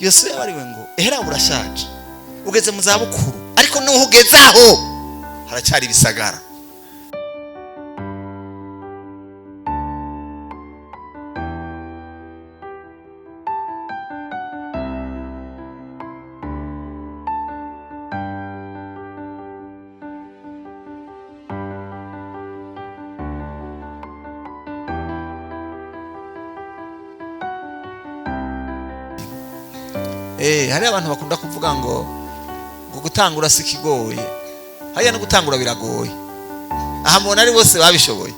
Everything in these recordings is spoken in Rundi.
Yosuwa yabariwe ngo ehera urashaje ugeze mu zabukuru, ariko nuho ugeze aho haracyari ibisagara. Hari abantu bakunda kuvuga ngo gutangura si kigoye, hariya no gutangura biragoye. Aha mubona ari bose babishoboye.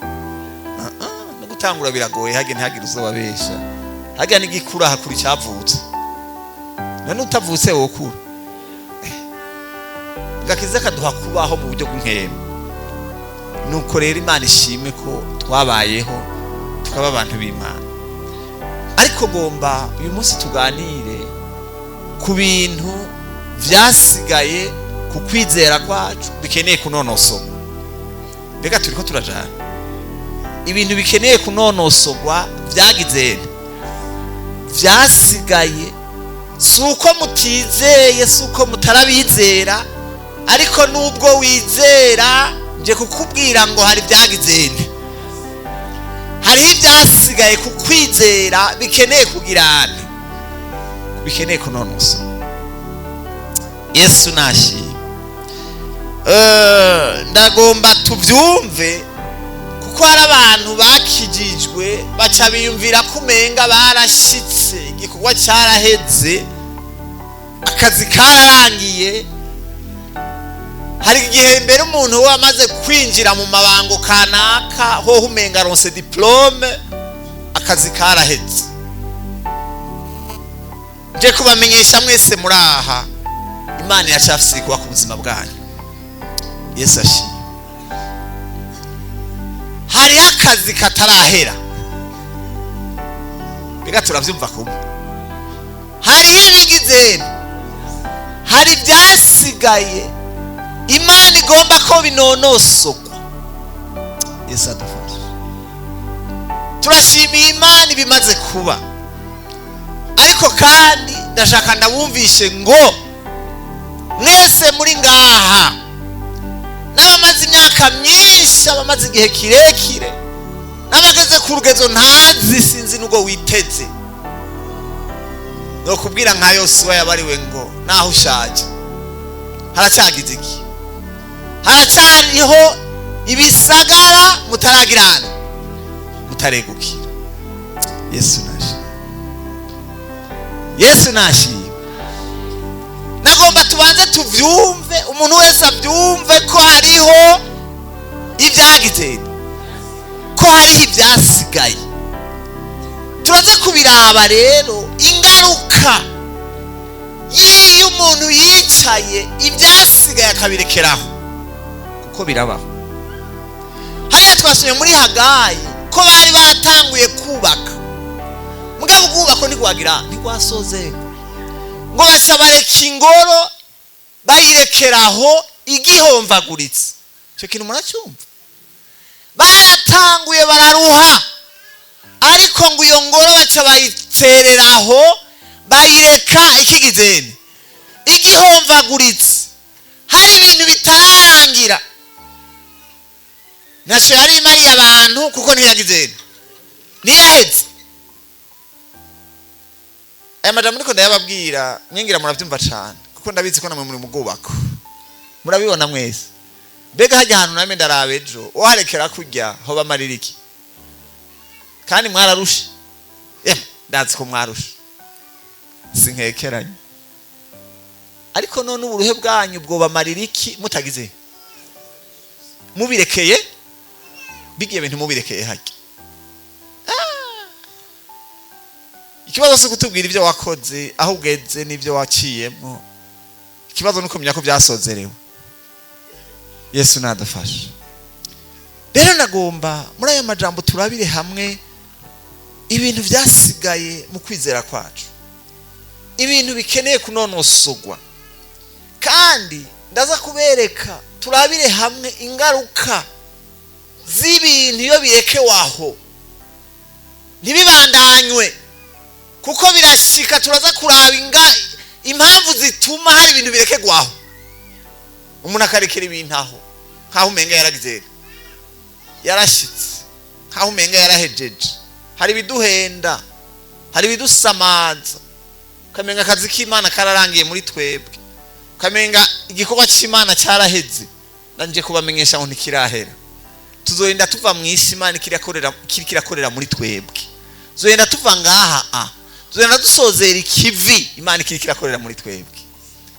No gutangura biragoye, hage ntihagire uzobabesha. Hajya n'igikura hakura icyavutse, none utavutse wokura. Gakiza kaduha kubaho mu buryo bw'inkema. Nuko rero Imana ishimwe ko twabayeho tukaba abantu b'Imana. Ariko gomba uyu munsi tuganire ku bintu vyasigaye ku kwizera kwacu bikeneye kunonosorwa. Mbega turiko turajana ibintu bikeneye kunonosorwa vyagize vyasigaye. Si uko mutizeye, si uko mutarabizera, ariko nubwo wizera nje kukubwira ngo hari vyagize, hariho ivyasigaye ku kwizera bikeneye kugirana, bikeneye kunonosorwa. Yesu nashimwe. Ndagomba tuvyumve, kuko hari abantu bakijijwe baca biyumvira ko umenga barashitse, igikorwa cyaraheze, akazi kararangiye. Hari igihe mbere umuntu we amaze kwinjira mu mabango kanaka, hoho umenga aronse diplome, akazi karaheze. Nje kubamenyesha mwese muri aha, Imana iracafise kuba ku buzima bwanyu. Yesu ashimwe. Hariho akazi katarahera. Mbega turavyumva kumwe. Hariho ibigize, hari ibyasigaye Imana igomba ko binonosokwa. Yesu adufashe. Turashimiye Imana ibimaze kuba, ariko kandi ndashaka ndabumvishe ngo mwese muri ngaha, n'abamaze imyaka myinshi, abamaze igihe kirekire, n'abageze ku rugezo ntazi, sinzi n'ubwo witeze, no kubwira nka Yosuwa yabariwe ngo naho ushaje haracyagize iki, haracyariho ibisagara mutaragirana, mutaregukira. Yesu nashimwe. Yesu nashimwe. Nagomba tubanze tuvyumve, umuntu wese abyumve ko hariho ibyagize, ko hariho ibyasigaye. Turaze kubiraba rero ingaruka y'iyo umuntu yicaye ibyasigaye akabirekeraho, kuko birabaho. Hariya twasomye muri Hagayi ko bari batanguye kubaka, mugabo ubwubako ntigwagira ntigwasozerwa, ngo baca bareka ingoro bayirekeraho igihomvaguritse. Icyo kintu muracyumva? Baratanguye bararuha, ariko ngo iyo ngoro baca bayitereraho bayireka ikigizene igihomvaguritse. Hari ibintu bitararangira, ntacyo yari imariye abantu kuko ntiyagizene, ntiyaheze. Aya majambo niko ndayababwira mwingira murabyumva cyane, kuko ndabizi ko namwe muri mugubako murabibona mwese. Mbega hajya ahantu namwe ndaraba ejo uharekera kurya ho bamarira iki? Kandi mwararushe, ndazi ko mwarushe, sinkekeranye. Ariko none uburuhe bwanyu bwo bamarira iki mutagize, mubirekeye bigiye bintu mubirekeye hajya. Ikibazo si kutubwira ibyo wakoze, aho ugeze n'ibyo waciyemo. Ikibazo ni ukumenya ko byasozerewe. Yesu nadufashe. Rero nagomba muri aya majambo turabire hamwe ibintu byasigaye mu kwizera kwacu, ibintu bikeneye kunonosorwa. Kandi ndaza kubereka turabire hamwe ingaruka z'ibintu iyo birekewe aho ntibibandanywe, Kuko birashika, turaza kuraba inga impamvu zituma hari ibintu birekegwaho, umuntu akarekera ibintu aho nkaho umenga yaragize, yarashitse, nkaho umenga yarahejeje. Hari ibiduhenda, hari ibidusamaza, ukamenga akazi k'Imana kararangiye muri twebwe, ukamenga igikorwa cy'Imana cyaraheze. Nanje kubamenyesha ngo ntikirahera. Tuzorinda tuva mu isi Imana ikiri kirakorera muri twebwe. Tuzorinda tuva ngaha, tuzorinda dusozera ikivi Imana ikiri kirakorera muri twebwe.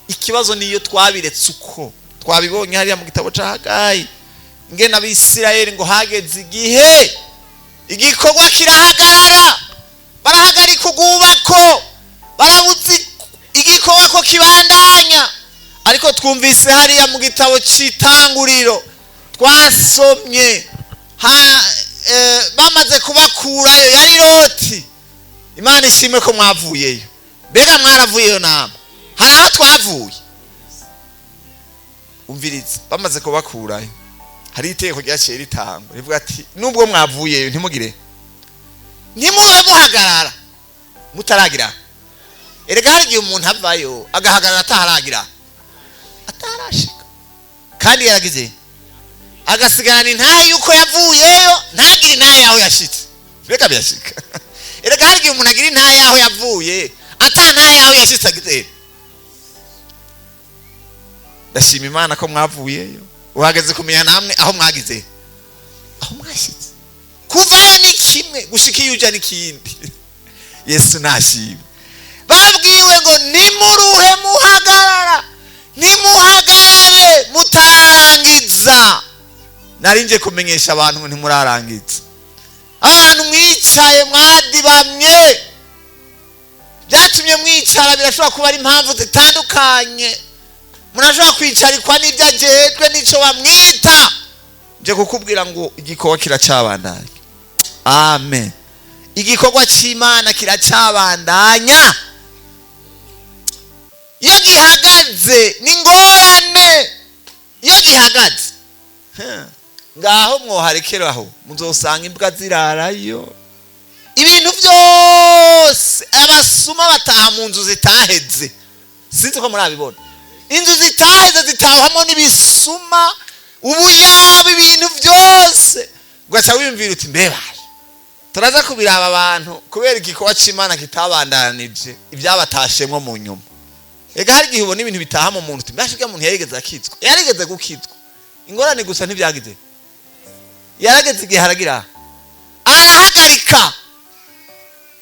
Ikibazo niyo twabiretse uko twabibonye hariya mu gitabo ca Hagayi, ingene Abisirayeli ngo hageze igihe igikorwa kirahagarara, barahagarika ubwubako, barabuze igikorwa ko kibandanya. Ariko twumvise hariya mu gitabo c'Itanguriro twasomye, bamaze kubakurayo, yari Loti. Imana ishimwe ko mwavuyeyo. Mbega mwaravuyeyo namwe? Hari aho twavuye. Umviriza, bamaze kubakurayo, hari itegeko ryaciye ritangwa rivuga ati: "Nubwo mwavuyeyo, ntimugire, ntimube muhagarara mutaragira." Erega hari igihe umuntu avayo agahagarara ataharagira, atarashika, kandi yaragize, agasigarana intahe yuko yavuyeyo, ntagire intahe yaho yashitse. Mbega birashika? Erega hari igihe umuntu agira intahe yaho yavuye, ata ntahe yaho yashitse agize. Ndashima Imana ko mwavuyeyo. Uhageze kumenya namwe aho mwagize, aho mwashitse. Kuvayo ni kimwe, gushika iyo uja n'ikindi. Yesu nashimwe. Babwiwe ngo nimuruhe muhagarara, nimuhagarare mutarangiza. Nari nje kumenyesha abantu ngo ntimurarangiza. Abantu mwicaye mwadibamye, byatumye mwicara birashobora kuba ari impamvu zitandukanye. Murashobora kwicarikwa n'ibyo ajejwe n'icyo bamwita. Nje kukubwira ngo igikorwa kiracyabandanya. Amen. Igikorwa cy'Imana kiracyabandanya. Iyo gihagaze ni ngorane. Iyo gihagaze, ngaho mwoharekeraho, muzosanga imbwa zirarayo, ibintu byose, abasuma bataha mu nzu zitaheze. Sinzi ko murabibona, inzu zitaheze zitahwamo n'ibisuma, ubuyaba, ibintu byose. Ugaca wiyumvira uti: "Mbebaye." Turaza kubiraba, abantu kubera igikorwa c'Imana kitabandanije, ibyabatashemwo mu nyuma. Ega hari igihe ubona ibintu bitaha mu muntu uti: "Mbasha muntu yarigeze akizwa, yarigeze gukizwa." Ingorane gusa ntibyagize, yarageze igihe haragira arahagarika.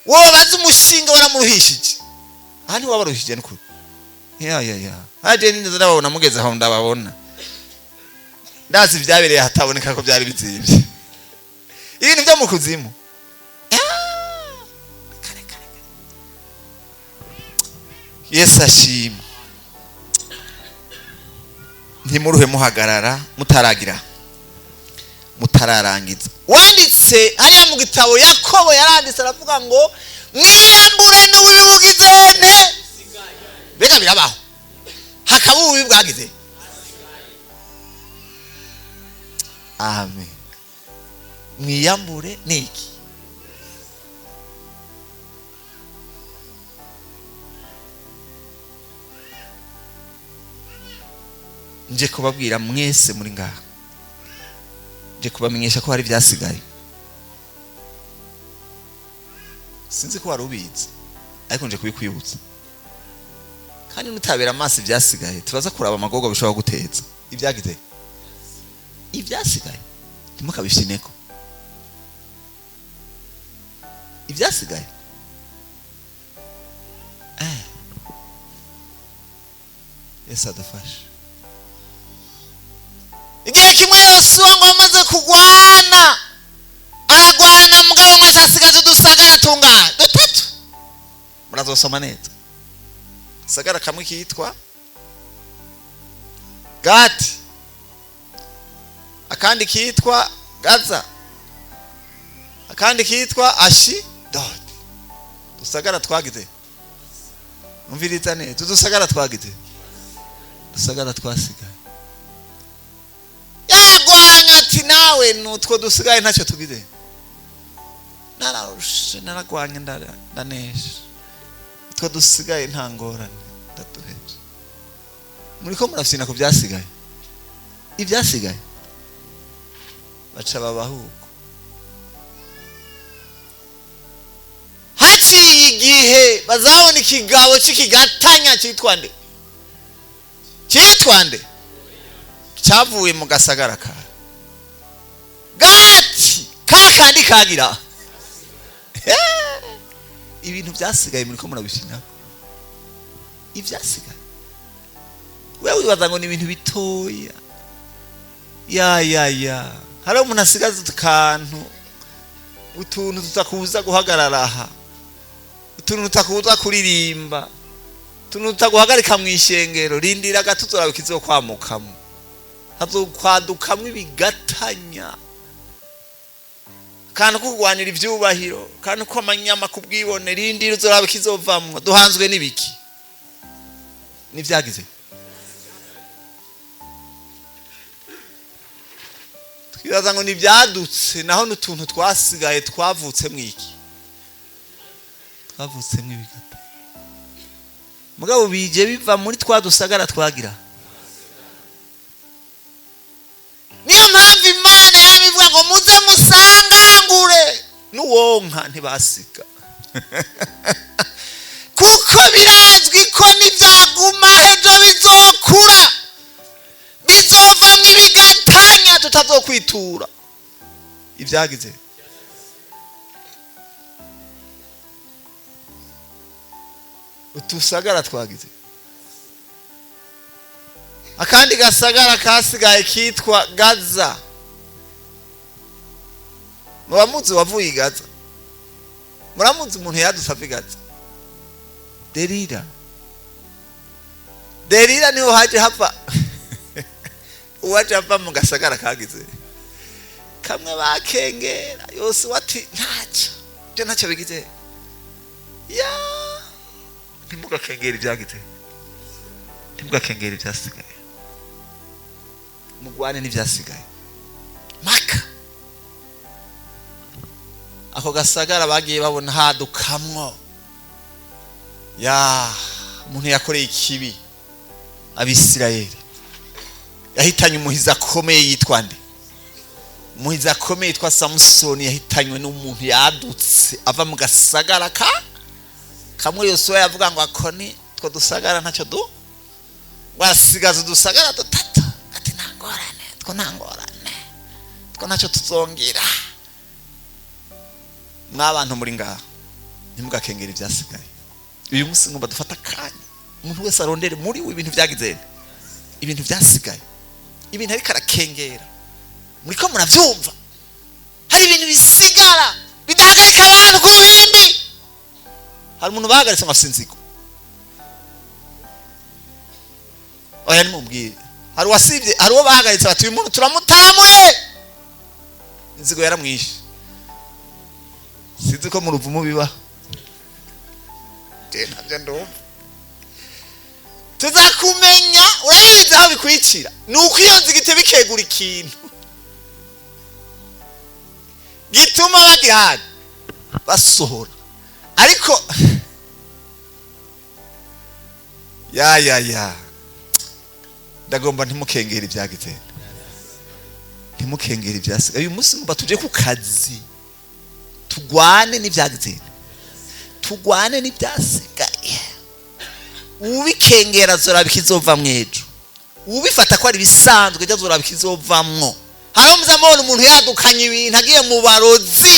Wowe bazi umushinga waramuruhishije, aha ntiwabaruhishije nukuri. Ya ya ya, haje ninza ndababona mugeze aho, ndababona, ndazi ibyabereye hataboneka ko byari bizimvye, ibintu byo mu kuzimu. Kare, kare, kare. Yesu ashimwe. Ntimuruhe muhagarara mutaragira, mutararangiza. Wanditse hariya mu gitabo Yakobo, yaranditse aravuga ngo mwiyambure n'ububi bugize nte. Mbega birabaho hakaba ububi bwagize? Amen. Mwiyambure ni iki? Nje kubabwira mwese muri ngaha, nje kubamenyesha ko hari ibyasigaye. Sinzi ko wari ubizi, ariko nje kubikwibutsa. Kandi nutabera amaso ibyasigaye, turaza kuraba amagorwa bishobora guteza. Ibyagize, ibyasigaye, ntimukabishineko. Ibyasigaye. Yesu adufashe. Igihe kimwe Yosuwa ngo amaze kugwana, aragwana, mugabo ngo ashasigaze udusagara tungana dutatu. Murazosoma neza. Sagara kamwe kitwa Gati, akandi kitwa Gaza, akandi kitwa Ashidodi. Dusagara twagize, umviriza neza, udusagara twagize, dusagara twasigaye. Yagwanya ati: "Nawe nutwo dusigaye, ntacyo tugize, nararushe, naragwanye, ndanesha." Two dusigaye nta ngorane, ndaduheje. Muriko murafyina ku byasigaye, ibyasigaye baca babahuko. Haciye igihe bazabona ikigabo c'ikigatanya cyitwa nde? Cyitwa nde? Cyavuye mu gasagara ka Gati, kakandi kagira ibintu byasigaye. Muriko murabishina ibyasigaye. Wewe wibaza ngo ni ibintu bitoya. Ya ya ya, hari umuntu asigaza utukantu, utuntu tutakubuza guhagarara aha, utuntu tutakubuza kuririmba, utuntu tutaguhagarika mu ishengero. Rindira gato, uzoraba ikizokwamukamo. Hazokwadukamwo ibigatanya, akantu ko kurwanira ivyubahiro, akantu k'amanyama ku bwibone. Rindira, uzoraba ikizovamwo. Duhanzwe n'ibiki? N'ivyagize. Twibaza ngo ntibyadutse, naho n'utuntu twasigaye twavutsemo iki? Twavutsemo ibigata. Mugabo bije biva muri twa dusagara twagira. Niyo mpamvu Imana yamivuga ngo muze musangangure n'uwonka ntibasiga, kuko birazwi ko nibyaguma ejo bizokura, bizovamwo ibigatanya tutazokwitura ibyagize. Utusagara twagize. Akandi gasagara kasigaye kitwa Gaza. Muramuzi wavuye i Gaza? Muramuzi umuntu yadutse ava i Gaza? Derira. Derira niho haje hava uwaje ava mu gasagara kagize kamwe bakengera yose wati ntacyo, byo ntacyo bigize. Ya, ntimugakengera ibyagize, ntimugakengera ibyasigaye, mugwane n'ibyasigaye. Maka ako gasagara bagiye babona hadukamwo ya umuntu yakoreye ikibi Abisirayeli, yahitanye umuhizi akomeye yitwa nde? Umuhizi akomeye yitwa Samusoni, yahitanywe n'umuntu yadutse ava mu gasagara ka kamwe. Yosuwa yavuga ngo ako ni two dusagara ntacyo du wasigaza udusagara dutatu, ati nta ngorane, two nta ngorane, two ntacyo tuzongera. Mw'abantu muri ngaha, ntimugakengere ibyasigaye. Uyu munsi ngomba dufata akanya, umuntu wese arondere muri we ibintu byagize, ibintu byasigaye, ibintu ariko arakengera. Muriko muravyumva? Hari ibintu bisigara bidahagarika abantu ku ruhimbi. Hari umuntu bahagaritse ngo afise inzigo? Oya, nimubwire. Hari uwasivye? Hari uwo bahagaritse bati uyu muntu turamutamuye, inzigo yaramwishe? Sinzi ko mu ruvumu bibaho, je ntabyo ndumva. Tuzakumenya urabizi aho bikwicira ni uko iyo nzigo iteba ikegura ikintu gituma bagihana basohora. Ariko ya ya ya, ndagomba ntimukengere ibyagize, ntimukengere ibyasigaye. Uyu munsi ngomba tuje ku kazi, tugwane n'ibyagize, tugwane n'ibyasigaye. Ubikengera azoraba ikizovamwo ejo, ubifata ko ari ibisanzwe ejo azoraba ikizovamwo. Hariho muza mubona umuntu yadukanye ibintu agiye mu barozi,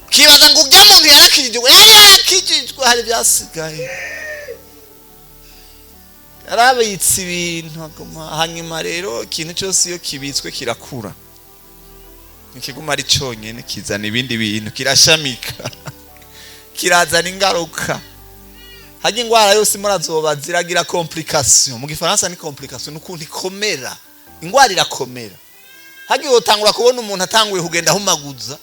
ukibaza ngo urya muntu yarakijijwe. Yari yarakijijwe, hari ibyasigaye, yarabitse ibintu aguma. Hanyuma rero ikintu cyose iyo kibitswe kirakura, ntikiguma ari cyonyine, kizana ibindi bintu, kirashamika, kirazana ingaruka. Hajya ingwara yose murazoba ziragira complication. Mu gifaransa ni complication, n'ukuntu ikomera. Ingwara irakomera. Hajya utangura kubona umuntu atanguye kugenda ahumaguza,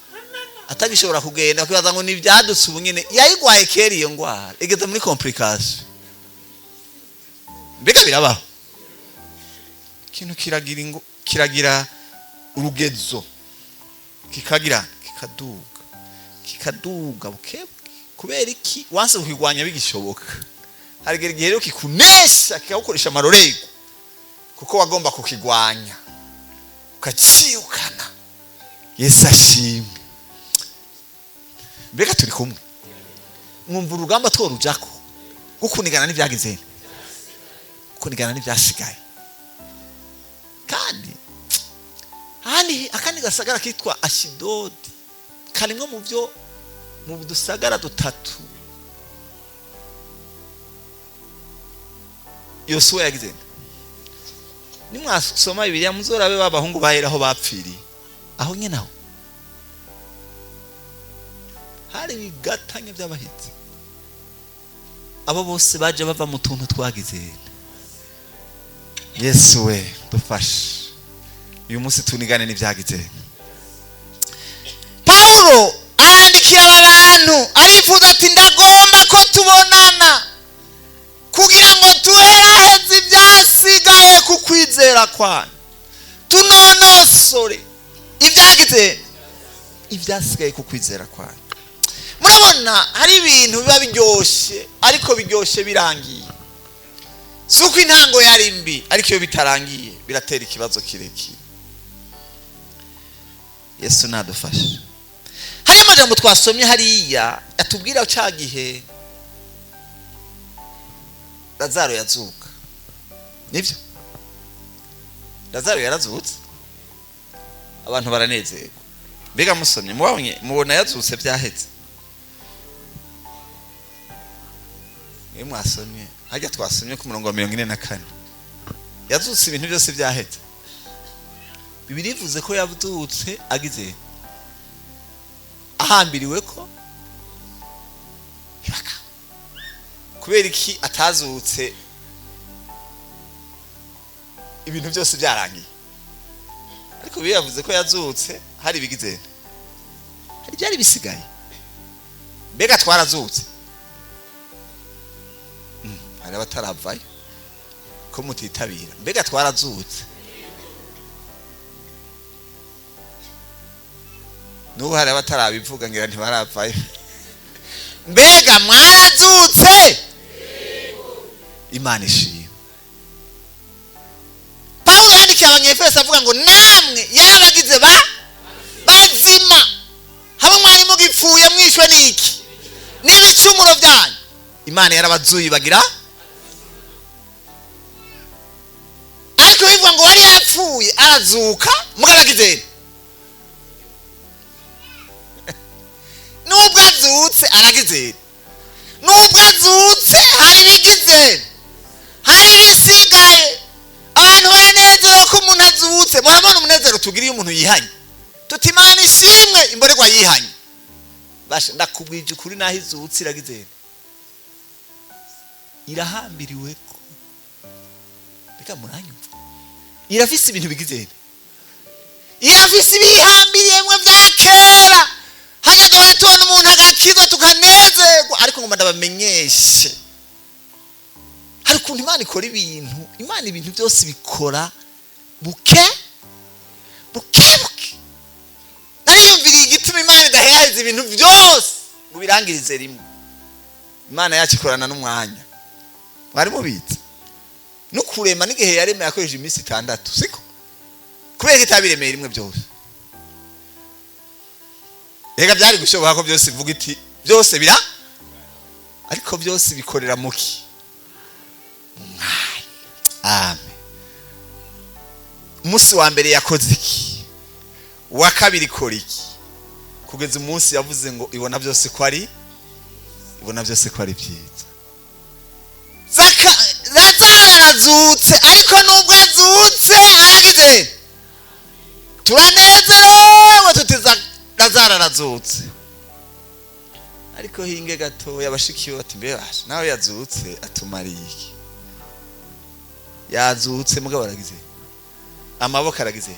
atagishobora kugenda, bakibaza ngo ni ibyadutse ubu nyine. Yayigwaye kera iyo ngwara, igeze muri complication. Mbega birabaho? Ikintu kiragira ingo, kiragira urugezo, kikagira kikaduga, kikaduga bukebuke. Kubera iki? Wanse kukigwanya bigishoboka. Harigera igihe rero kikunesha, kikagukoresha amarorerwa, kuko wagomba kukigwanya ukacirukana. Yesu ashimwe. Mbega turi kumwe? Mwumva urugamba tworujako gukunigana n'ibyagize, kunigana n'ibyasigaye. Kandi ahandi akandi gasagara kitwa Ashidodi karimwo mu byo mu dusagara dutatu Yosuwa yagize. Nimwasoma Bibiliya muzorabe b'abahungu bahera aho bapfiriye, aho nyene aho hari ibigatanya by'abahitsi. Abo bose baje bava mu tuntu twagize. Yesu we dufashe uyu munsi tunigane n'ibyagize. Pawulo arandikira aba bantu, arifuza ati ndagomba ko tubonana kugira ngo tuheraheze ibyasigaye ku kwizera kwanyu, tunonosore ibyagize, ibyasigaye ku kwizera kwanyu. Murabona hari ibintu biba biryoshye, ariko biryoshye birangiye. Si uko intango yari mbi, ariko iyo bitarangiye biratera ikibazo kirekire. Yesu nadufashe. Hari amajambo twasomye hariya atubwira cya gihe Lazaro yazuka. Nibyo, Lazaro yarazutse, abantu baranezerwa. Mbega musomye mubonye, mubona yazutse byahetse? Iyo mwasomye hajya twasomye ku murongo wa 44, yazutse ibintu byose byahetse. Bibiliya ivuze ko yazutse agize ahambiriwe ko ibaka. Kubera iki atazutse ibintu byose byarangiye? Ariko Bibiliya yavuze ko yazutse hari ibigize, hari byari bisigaye. Mbega twarazutse? Hari abataravayo ko mutitabira. Mbega twarazutse? N'ubu hari abatarabivuga, ngira ntibaravayo. Mbega mwarazutse? Imana ishimwe. Pawulo yandikiye Abanyefeso avuga ngo namwe yarabagize ba bazima, hamwe mwari mugipfuye mwishwe n'iki? N'ibicumuro byanyu. Imana yarabazuye bagira. Ariko bivuga ngo wari yapfuye arazuka, mugaragize nubwo azutse aragizera, nubwo azutse hari ibigizera, hari ibisigaye. Abantu baranezerewe ko umuntu azutse. Murabona umunezero tugira iyo umuntu yihanye, tuti Imana ishimwe, imborerwa yihanye. Basha, ndakubwije ukuri, naho izutse iragizera, irahambiriwe ko. Reka muranyumva, irafise ibintu bigizera, irafise ibihambiriyemwe bya kera. Hajya duhora tubona umuntu agakizwa tukanezerwa, ariko ngo ndabamenyeshe hari ukuntu Imana ikora ibintu. Imana ibintu byose bikora buke buke buke. Nariyumviriye igituma Imana idaheraheza ibintu byose ngo birangirize rimwe. Imana yacu ikorana n'umwanya. Mwari mubitse no kurema n'igihe yaremeye akoresheje iminsi 6, siko? Kubera ko itabiremeye rimwe byose. Reka byari gushoboka ko byose ivuga iti byose bira, ariko byose bikorera muki? Mu mwanya. Amen. Umunsi wa mbere yakoze iki, uwa kabiri ikora iki, kugeza umunsi yavuze ngo ibona byose ko ari, ibona byose ko ari byiza. Lazaro arazutse, ariko nubwo azutse aragize, turanezerewe tuti Lazaro arazutse. Ariko hinge gatoya abashikiwe bati mbe basha nawe yazutse atumariye iki? Yazutse mugabo aragize amaboko, aragize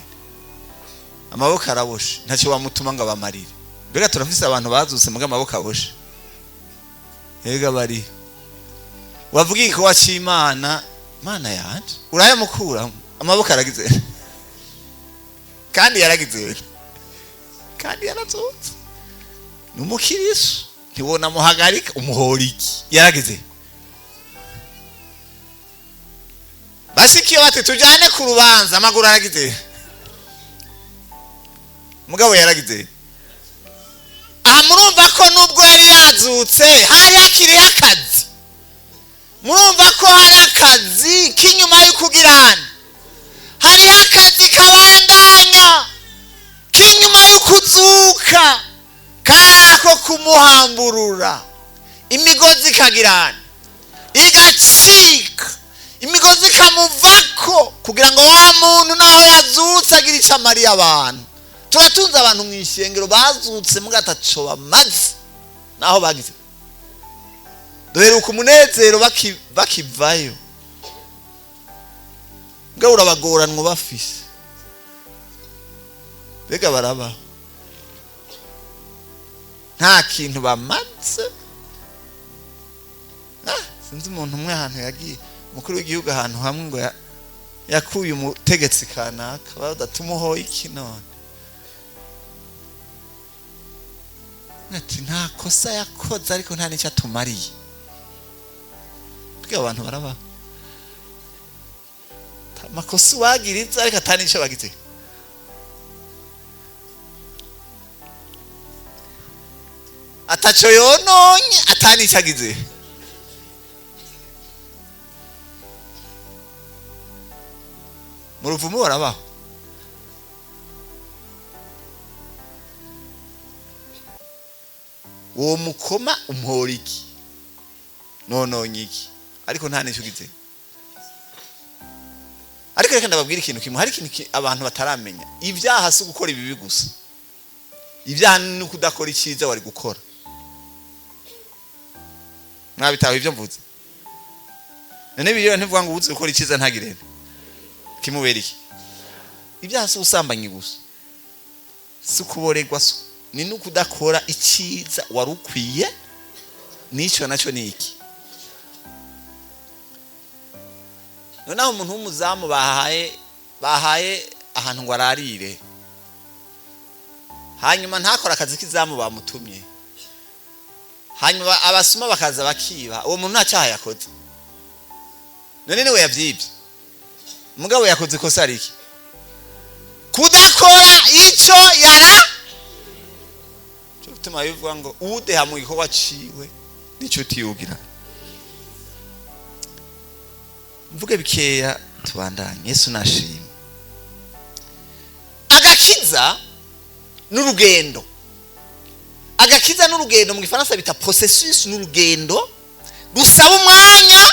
amaboko araboshe, ntacyo wamutuma ngo abamarire. Mbega turafise abantu bazutse mugabo amaboko aboshe? Ega bari wavuga igikorwa c'Imana, Mana yanje urayamukura amaboko aragize, kandi yaragize, kandi yarazutse. Ni umukirisu, ntiwona muhagarika umuhora iki? Yaragize. Bashikiyo bati tujyane ku rubanza, amaguru aragize, mugabo yaragize. Aha murumva ko nubwo yari yazutse hari hakiriho akazi. Murumva ko hari akazi k'inyuma y'ukugirana, hariho akazi kabandanya k'inyuma y'ukuzuka, kako kumuhamburura, imigozi ikagirana igacika, imigozi ikamuvako, kugira ngo wa muntu naho yazutse agire icyo amariye abantu. Turatunze abantu mu ishengero bazutse mugataco bamaze, naho bagize duheruka umunezero bakivayo, mbwa urabagoranwa bafise, mbega barabaho nta kintu bamaze. Sinzi umuntu umwe ahantu yagiye, umukuru w'igihugu ahantu hamwe ngo yakuye umutegetsi kanaka badatumuhoye iki none, ati nta kosa yakoze ariko nta n'icyo atumariye. Mbega abantu barabaho amakosa uwagiriza ariko atari n'icyo bagize. Ataco yononye atari n'icyo agize. Mu ruvumu barabaho. Uwo mukoma umuhora iki, nononye iki, ariko nta n'icyo ugize. Ariko reka ndababwira ikintu kimwe, hari ikintu abantu bataramenya. Ibyaha si gukora ibibi gusa, ibyaha ni ukudakora icyiza wari gukora. Mwabitaho ibyo mvuze? None biyo ntivuga ngo ubuze gukora icyiza ntagirene kimubera iki? Ibyaha si ubusambanyi gusa, si ukuboregwa, ni nukudakora icyiza wari ukwiye, n'icyo nacyo ni iki. Noneho umuntu w'umuzamu bahaye ahantu ngo ararire, hanyuma ntakora akazi k'izamu bamutumye, hanyuma abasuma bakaza bakiba, uwo muntu nta cyaha yakoze. None niwe yabyibye, mugabo yakoze ikosa riki? Kudakora icyo yara. Cyo gituma bivuga ngo udeha mu gikorwa ciwe nicyo utiyugira. Mvuge bikeya tubandanye. Yesu nashimwe. Agakiza n'urugendo. Agakiza n'urugendo mu gifaransa bita processus, n'urugendo rusaba umwanya,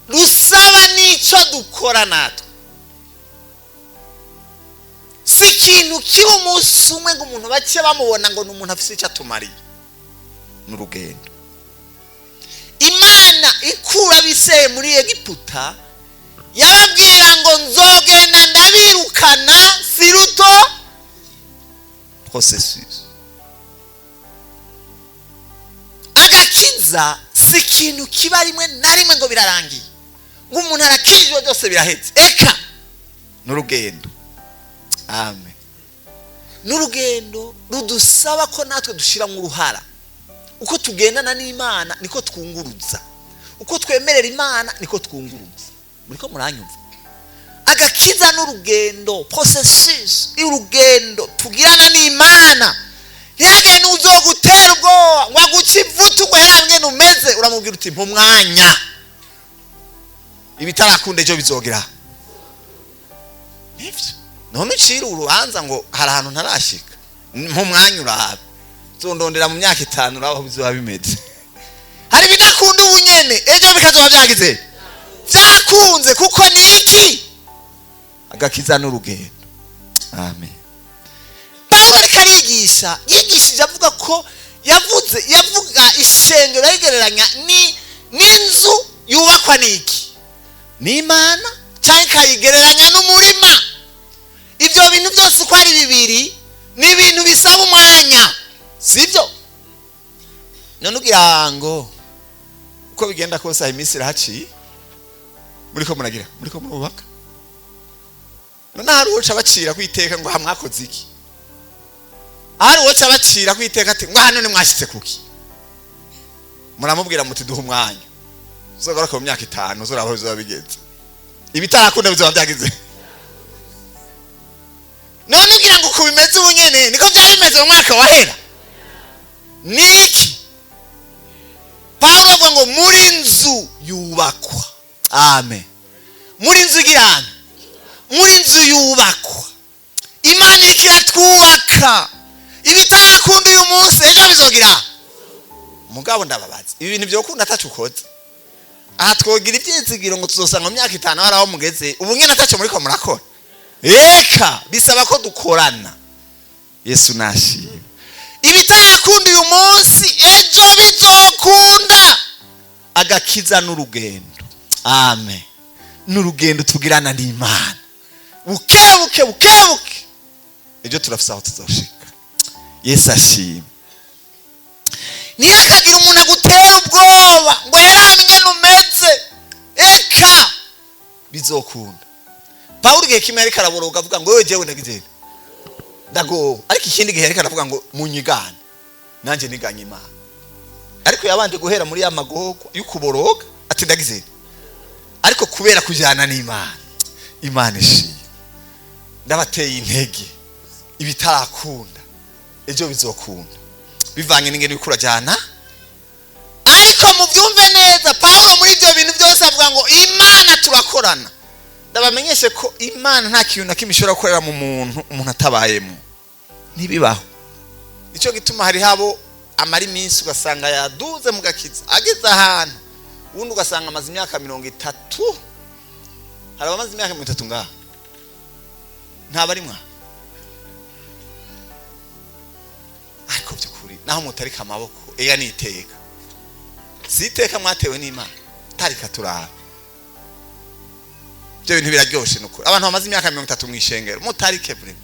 rusaba n'icyo dukora natwe. Si ikintu kiba umunsi umwe ngo umuntu bake bamubona ngo ni umuntu afite icyo atumariye. N'urugendo. Imana ikura abiseye muri Egiputa yababwira ngo nzogenda ndabirukana, si ruto processus. Agakiza si ikintu kiba rimwe na rimwe ngo birarangiye, ngo umuntu arakijwe byose birahetse. Eka n'urugendo. Amen. N'urugendo rudusaba ko natwe dushiramo uruhara. Uko tugendana n'Imana niko twunguruza, uko twemerera Imana niko twunguruza. Muriko muranyumva? Agakiza n'urugendo, processus y'urugendo tugirana n'Imana. Ntihagire n'uzogutera ubwoba ngo aguce ivutu ngo yarambwe numeze, uramubwira uti mpa umwanya, ibitarakunda ejo bizogira. Nivyo none ucira urubanza ngo hari ahantu ntarashika, mpa umwanya urabe, zondondera mu myaka 5 urabe aho bizoba bimeze. Hari ibidakunda ubunyene ejo bikazoba byagize byakunze, kuko ni iki? Agakiza n'urugendo. Amen. Pawulo ariko arigisha, yigishije avuga ko yavuze, yavuga ishengero ayigereranya n'inzu yubakwa n'iki? N'Imana, cyangwa ikayigereranya n'umurima. Ibyo bintu byose uko ari bibiri ni ibintu bisaba umwanya, sibyo? None ugira ngo uko bigenda kose aho iminsi irahaciye, muriko muragira, muriko murubaka. None hari uwoca bacira kwiteka ngo hamwakoze iki? Hari uwoca bacira kwiteka ati ngo hano nimwashitse kuki? Muramubwira muti duha umwanya, uzagaruka mu myaka 5 uzoraba aho bizoba bigeze. Ibitarakunda bizoba byagize. None ugira ngo uko bimeze ubu nyene niko byari bimeze mu mwaka wahera? Niki Pawulo avuga ngo muri nzu yubakwa. Amen. Muri nzu igirana, muri nzu yubakwa. Imana iriko iratwubaka. Ibitarakunda uyu munsi, ejo bizogira. Mugabo ndababaza, ibi bintu byokunda ataco ukoze? Aha twogira ibyizigiro ngo tuzosanga mu myaka 5 hari aho mugeze ubu nyene ataco muriko murakora? Eka, bisaba ko dukorana. Yesu nashimwe. Ibitarakunda uyu munsi, ejo bizokunda. Agakiza n'urugendo. Amen. N'urugendo tugirana n'Imana buke buke, buke buke, ejo turafise aho tuzoshika. Yesu ashimwe. Ntihakagire umuntu agutera ubwoba ngo yaramenye numeze. Eka, bizokunda. Pawulo igihe kimwe yariko araboroga avuga ngo: "Wewe, jewe ndagize, ndagowe." Ariko ikindi gihe yariko aravuga ngo: "Munyigane nanjye niganye Imana." Ariko yabanje guhera muri ya magorwa y'ukuboroga, ati: "Ndagize." Ariko kubera kujyana n'Imana, Imana ishimwe. Ndabateye intege, ibitarakunda ejo bizokunda, bivanye n'ingene uriko urajyana. Ariko mubyumve neza, Pawulo muri ibyo bintu byose avuga ngo Imana turakorana. Ndabamenyeshe ko Imana nta kintu na kimwe ishobora gukorera mu muntu, umuntu atabayemo. Ntibibaho. Nicyo gituma hariho abo amara iminsi ugasanga yaduze mu gakiza, ageze ahantu, ubundi ugasanga amaze imyaka 30. Hari abamaze imyaka 30 ngaha? Ntabarimwa. Ariko by'ukuri naho mutarika amaboko, eya, ni iteka, si iteka mwatewe n'Imana? Tarika turaba, ibyo bintu biraryoshe nukuri. Abantu bamaze imyaka 30 mu ishengero, mutarike vraiment,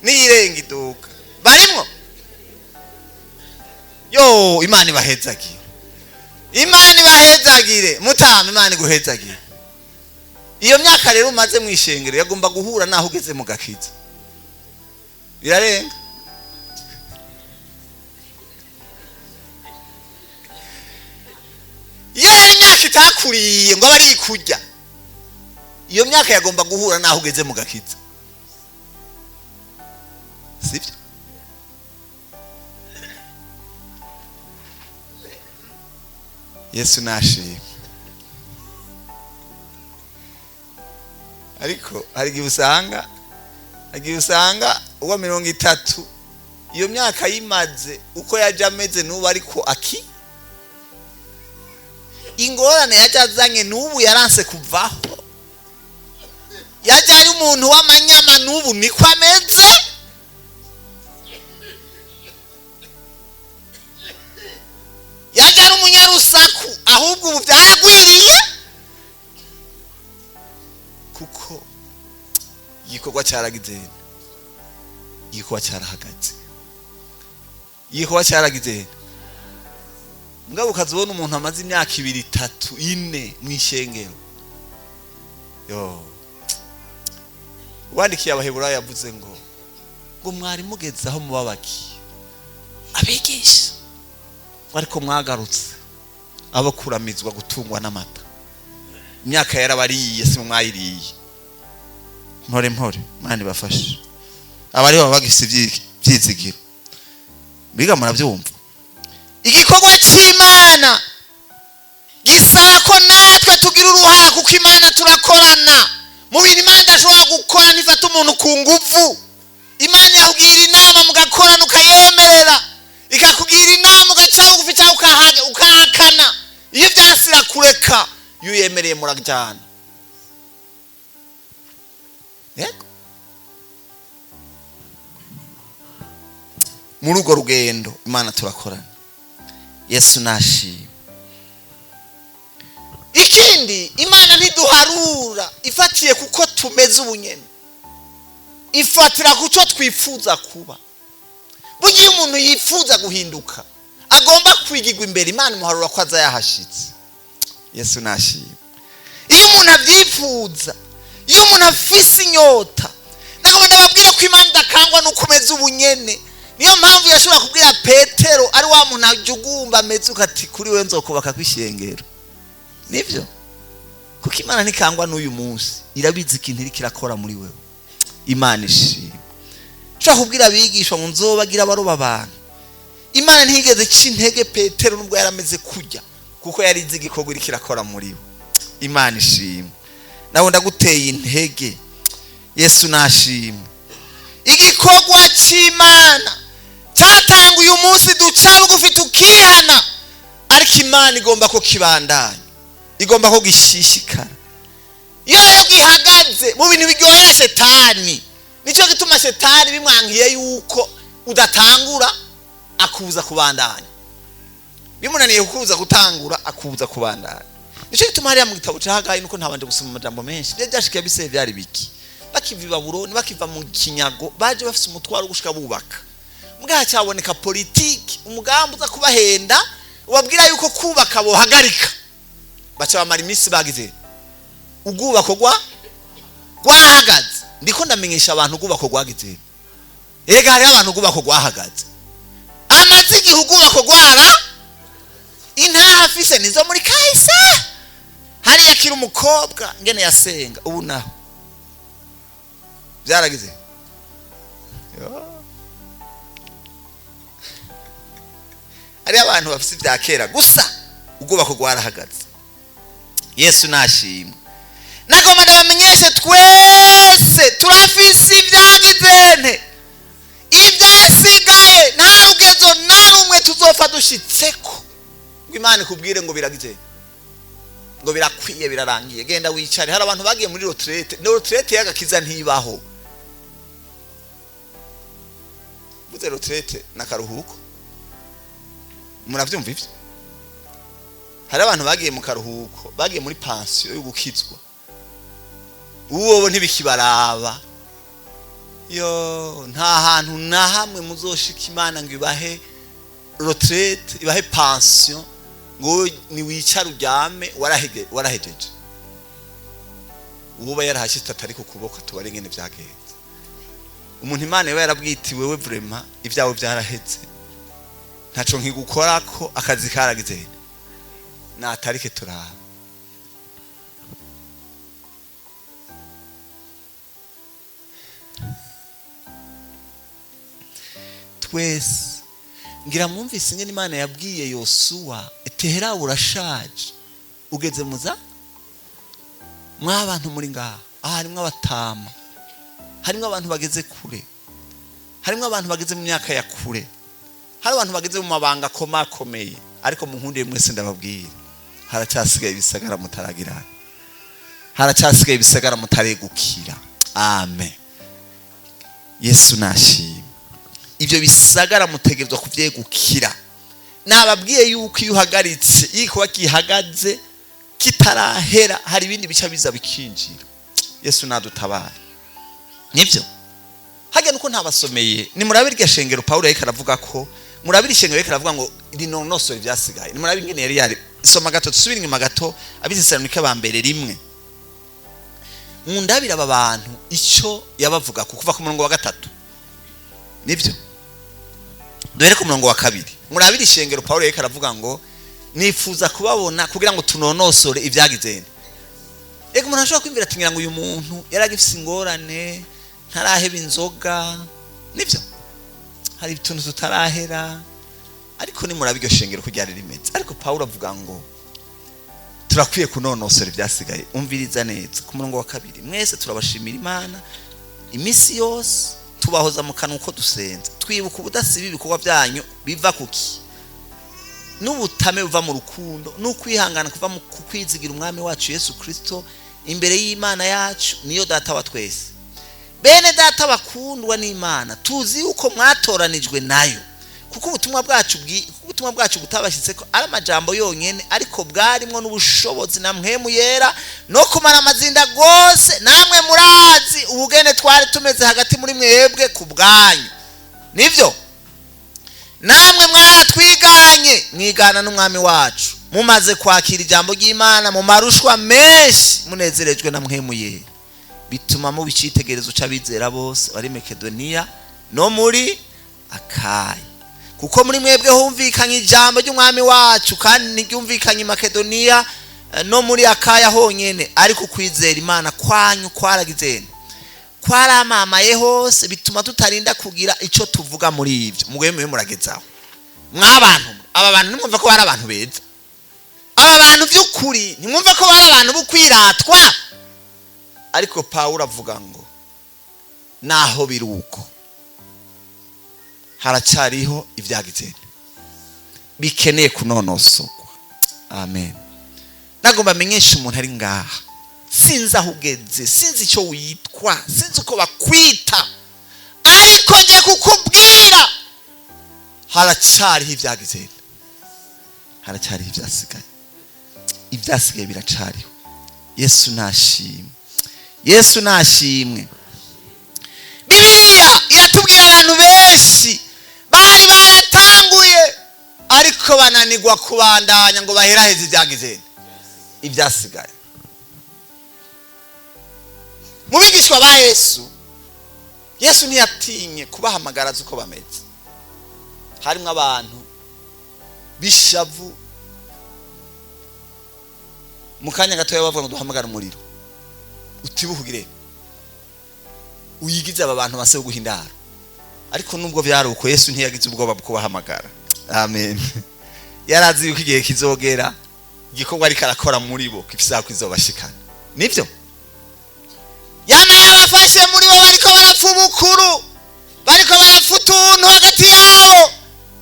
niyirenga iduka barimwo. Yo, Imana ibahezagire, Imana ibahezagire. Mutama, Imana iguhezagire. Iyo myaka rero umaze mu ishengero yagomba guhura naho ugeze mu gakiza. Birarenga. Iyo rero imyaka itakuriye ngo abe ari ikurya, iyo myaka yagomba guhura naho ugeze mu gakiza, sibyo? Yesu nashimwe. Ariko hari igihe usanga uwa 30 iyo myaka yimaze uko yaje ameze n'ubu, ariko aki ingorane yaje azanye n'ubu yaranse kuvaho. Yaje ari umuntu w'amanyama, n'ubu niko ameze. Yaje ari umunyarusaku, ahubwo ubu byaragwiriye, kuko igikorwa cyaragize, igikorwa cyarahagaze, igikorwa cyaragize. Mugabo ukazibona umuntu amaze imyaka 2, 3, 4 mu ishengero. Yo, uwandikiye Abaheburayo yavuze ngo mwari mugeze aho mubabaki abigisha, ariko mwagarutse abo kuramizwa, gutungwa n'amata. Imyaka yarabariye, si mwayiriye. Mpore mpore, Imana ibafashe. Abari baba bagifise ivyizigiro, biga, murabyumva. Igikorwa cy'Imana gisaba ko natwe tugira uruhara, kuko Imana turakorana. Mu bintu Imana idashobora gukora, ntifata umuntu ku nguvu. Imana irakugira inama mugakorana, ukayemerera, ikakugira inama ugaca bugufi cyangwa ukahakana. Iyo byanse irakureka, iyo uyemereye murajyana. Yego, muri urwo rugendo Imana turakorana. Yesu nashimwe. Ikindi, Imana ntiduharura ifatiye kuko tumeze ubunyene, ifatira ku cyo twifuza kuba. Burya iyo umuntu yifuza guhinduka, agomba kwigirwa imbere, Imana imuharura ko aza yahashitse. Yesu nashimwe. Iyo umuntu abyifuza, iyo umuntu afise inyota, nagomba ndababwire ko Imana idakangwa n'uko umeze ubunyene. Niyo mpamvu yashobora kubwira Petero, ari wa muntu ajugumba ameze, ukati: "Kuri we nzokubaka kw'ishengero." Nibyo. Kuko Imana ntikangwa n'uyu munsi, irabizi ikintu iriko irakora muri wewe. Imana ishimwe. Ushobora kubwira abigishwa ngo nzobagira abaroba abantu. Imana ntiyigeze ica intege Petero nubwo yarameze kurya, kuko yari izi igikorwa iriko irakora muri we. Imana ishimwe. Nawe ndaguteye intege. Yesu nashimwe. Igikorwa cy'Imana cyatanga uyu munsi duca bugufi tukihana, ariko Imana igomba ko kibandanya, igomba ko gishishikara. Iyo rero gihagaze mu bintu biryohera Shetani, nicyo gituma Shetani bimwangiye yuko udatangura, akubuza kubandanya. Bimunaniye kukubuza gutangura, akubuza kubandanya. Nicyo gituma hariya mu gitabo cya Hagayi, nuko ntabanje gusoma amajambo menshi, ibyo byashikiye abisirayeli byari biki? Bakiva i Babuloni, bakiva mu kinyago, baje bafise umutwaro wo gushika bubaka. Mbwa cyaboneka politiki, umugambi uza kubahenda, ubabwira yuko kubaka bohagarika. Baca bamara iminsi bagize ubwubako rwahagaze. Ndiko ndamenyesha abantu ubwubako rwagize. Erega hariho abantu ubwubako rwahagaze, amaze igihe ubwubako rwara intaha afise nizo muri kahise. Hariya akiri umukobwa ngene yasenga, ubu naho byaragize. Hariyo abantu bafise ibya kera gusa, ubwubako rwarahagaze. Yesu nashimwe. Nagomba ndabamenyeshe twese turafise ibyagizene, ibyasigaye. Nta rugezo na rumwe tuzopfa dushitseko ngo Imana ikubwire ngo biragize, ngo birakwiye, birarangiye, genda wicare. Hari abantu bagiye muri retraite. No retraite y'agakiza ntibaho. Buze retraite n'akaruhuko, muravyumva ivyo? Hari abantu bagiye mu karuhuko, bagiye muri pansiyo yo gukizwa, uwo ntibikibaraba. Yo, nta hantu na hamwe muzoshika Imana ngo ibahe retraite, ibahe pansiyo, ngo niwicare uryame warahejeje. Uba yarahashitse atari ku kuboko, tubare ingene vyagenze. Umuntu Imana iba yarabwitiwe we, vraiment ibyawe byarahetse, ntaco nkigukorako, akazi karagize, natarike turaba. Twese ngira mwumvise ingene Imana yabwiye Yosuwa, etehera urashaje ugeze muza. Mwabantu muri ngaha, aha harimwo abatama, harimwo abantu bageze kure, harimwo abantu bageze mu myaka ya kure, hari abantu bageze mu mabanga akomakomeye, ariko munkundire mwese ndababwira, haracyasigaye ibisagara mutaragira, haracyasigaye ibisagara mutaregukira. Amen. Yesu nashimwe. Ibyo bisagara mutegerezwa kuvyegukira. Nababwiye yuko iyo uhagaritse, iyo igikorwa gihagaze kitarahera, hari ibindi bica biza bikinjira. Yesu nadutabare. Nibyo hajya nuko ntabasomeye. Nimurabe iryo shengero Pawulo yariko aravuga ko, murabe iri shengero yariko aravuga ngo rinonosore ivyasigaye. Nimurabe ingene yari yari. Soma gato, dusubire inyuma gato, Abitesalonike ba mbere 1. Mundabire aba bantu icyo yabavuga kuva ku murongo wa 3. Nibyo, duhere ku murongo wa 2. Murabire ishengero Pawulo yariko aravuga ngo nifuza kubabona kugira ngo tunonosore ibyagizene. Ego umuntu ashobora kwiyumvira ati ngira ngo uyu muntu yaragifise ingorane, ntaraheba inzoga. Nibyo, hari utuntu tutarahera, ariko nimurabe iryo shengero ko ryari rimeze. Ariko Pawulo avuga ngo turakwiye kunonosora ibyasigaye. Umviriza neza ku murongo wa 2. Mwese turabashimira Imana iminsi yose, tubahoza mu kanwa uko dusenza, twibuka ubudasiba ibikorwa byanyu biva kuki, n'ubutame buva mu rukundo, n'ukwihangana kuva mu kwizigira Umwami wacu Yesu Kristo imbere y'Imana yacu, niyo data wa twese. Bene data bakundwa n'Imana, tuzi yuko mwatoranijwe nayo, kuko ubutumwa bwacu butabashyitse ko ari amajambo yonyene, ariko bwarimwo n'ubushobozi na mpwemu yera no kumara amazinda gose. Namwe murazi ubugene twari tumeze hagati muri mwebwe ku bwanyu. Nivyo, namwe mwaratwiganye, mwigana n'Umwami wacu, mumaze kwakira ijambo ry'Imana mu marushwa menshi, munezerejwe na mpwemu yera, bituma muba icitegererezo c'abizera bose bari Makedoniya no muri Akaya. Kuko muri mwebwe humvikanye ijambo ry'Umwami wacu, kandi ntiryumvikanye i Makedoniya no muri Akaya honyene, ariko kwizera Imana kwanyu kwaragize kwaramamaye hose, bituma tutarinda kugira ico tuvuga muri ivyo. Mugwe mwe muragezaho mwabantu, aba bantu nimwumva ko bari abantu beza, aba bantu by'ukuri ntimwumva ko bari abantu bo kwiratwa. Ariko Pawulo avuga ngo naho biruko haracyariho ibyagize bikeneye kunonosorwa. Amen. Nagomba amenyesha umuntu ari ngaha, sinzi aho ugeze, sinzi icyo witwa, sinzi uko bakwita, ariko ngiye kukubwira haracyariho ibyagize, haracyariho ibyasigaye, ibyasigaye biracariho. Yesu nashimwe, Yesu nashimwe. Bibiliya iratubwira abantu benshi bari baratanguye ariko bananirwa kubandanya ngo baheraheze ibyagize ibyasigaye. Mu bigishwa ba Yesu, Yesu ntiyatinye kubahamagara azi uko bameze. Harimo abantu b'ishavu, mu kanya gatoya bavuga ngo duhamagare umuriro utibuhugire uyigize aba bantu base guhindara. Ariko nubwo byari uko, Yesu ntiyagize ubwoba bwo kubahamagara. Amen. Yarazi yuko igihe kizogera igikorwa ariko arakora muri bo kifisa kwizobashikana. Nibyo yama yabafashe muri bo bariko barapfa ubukuru, bariko barapfa utuntu hagati yabo,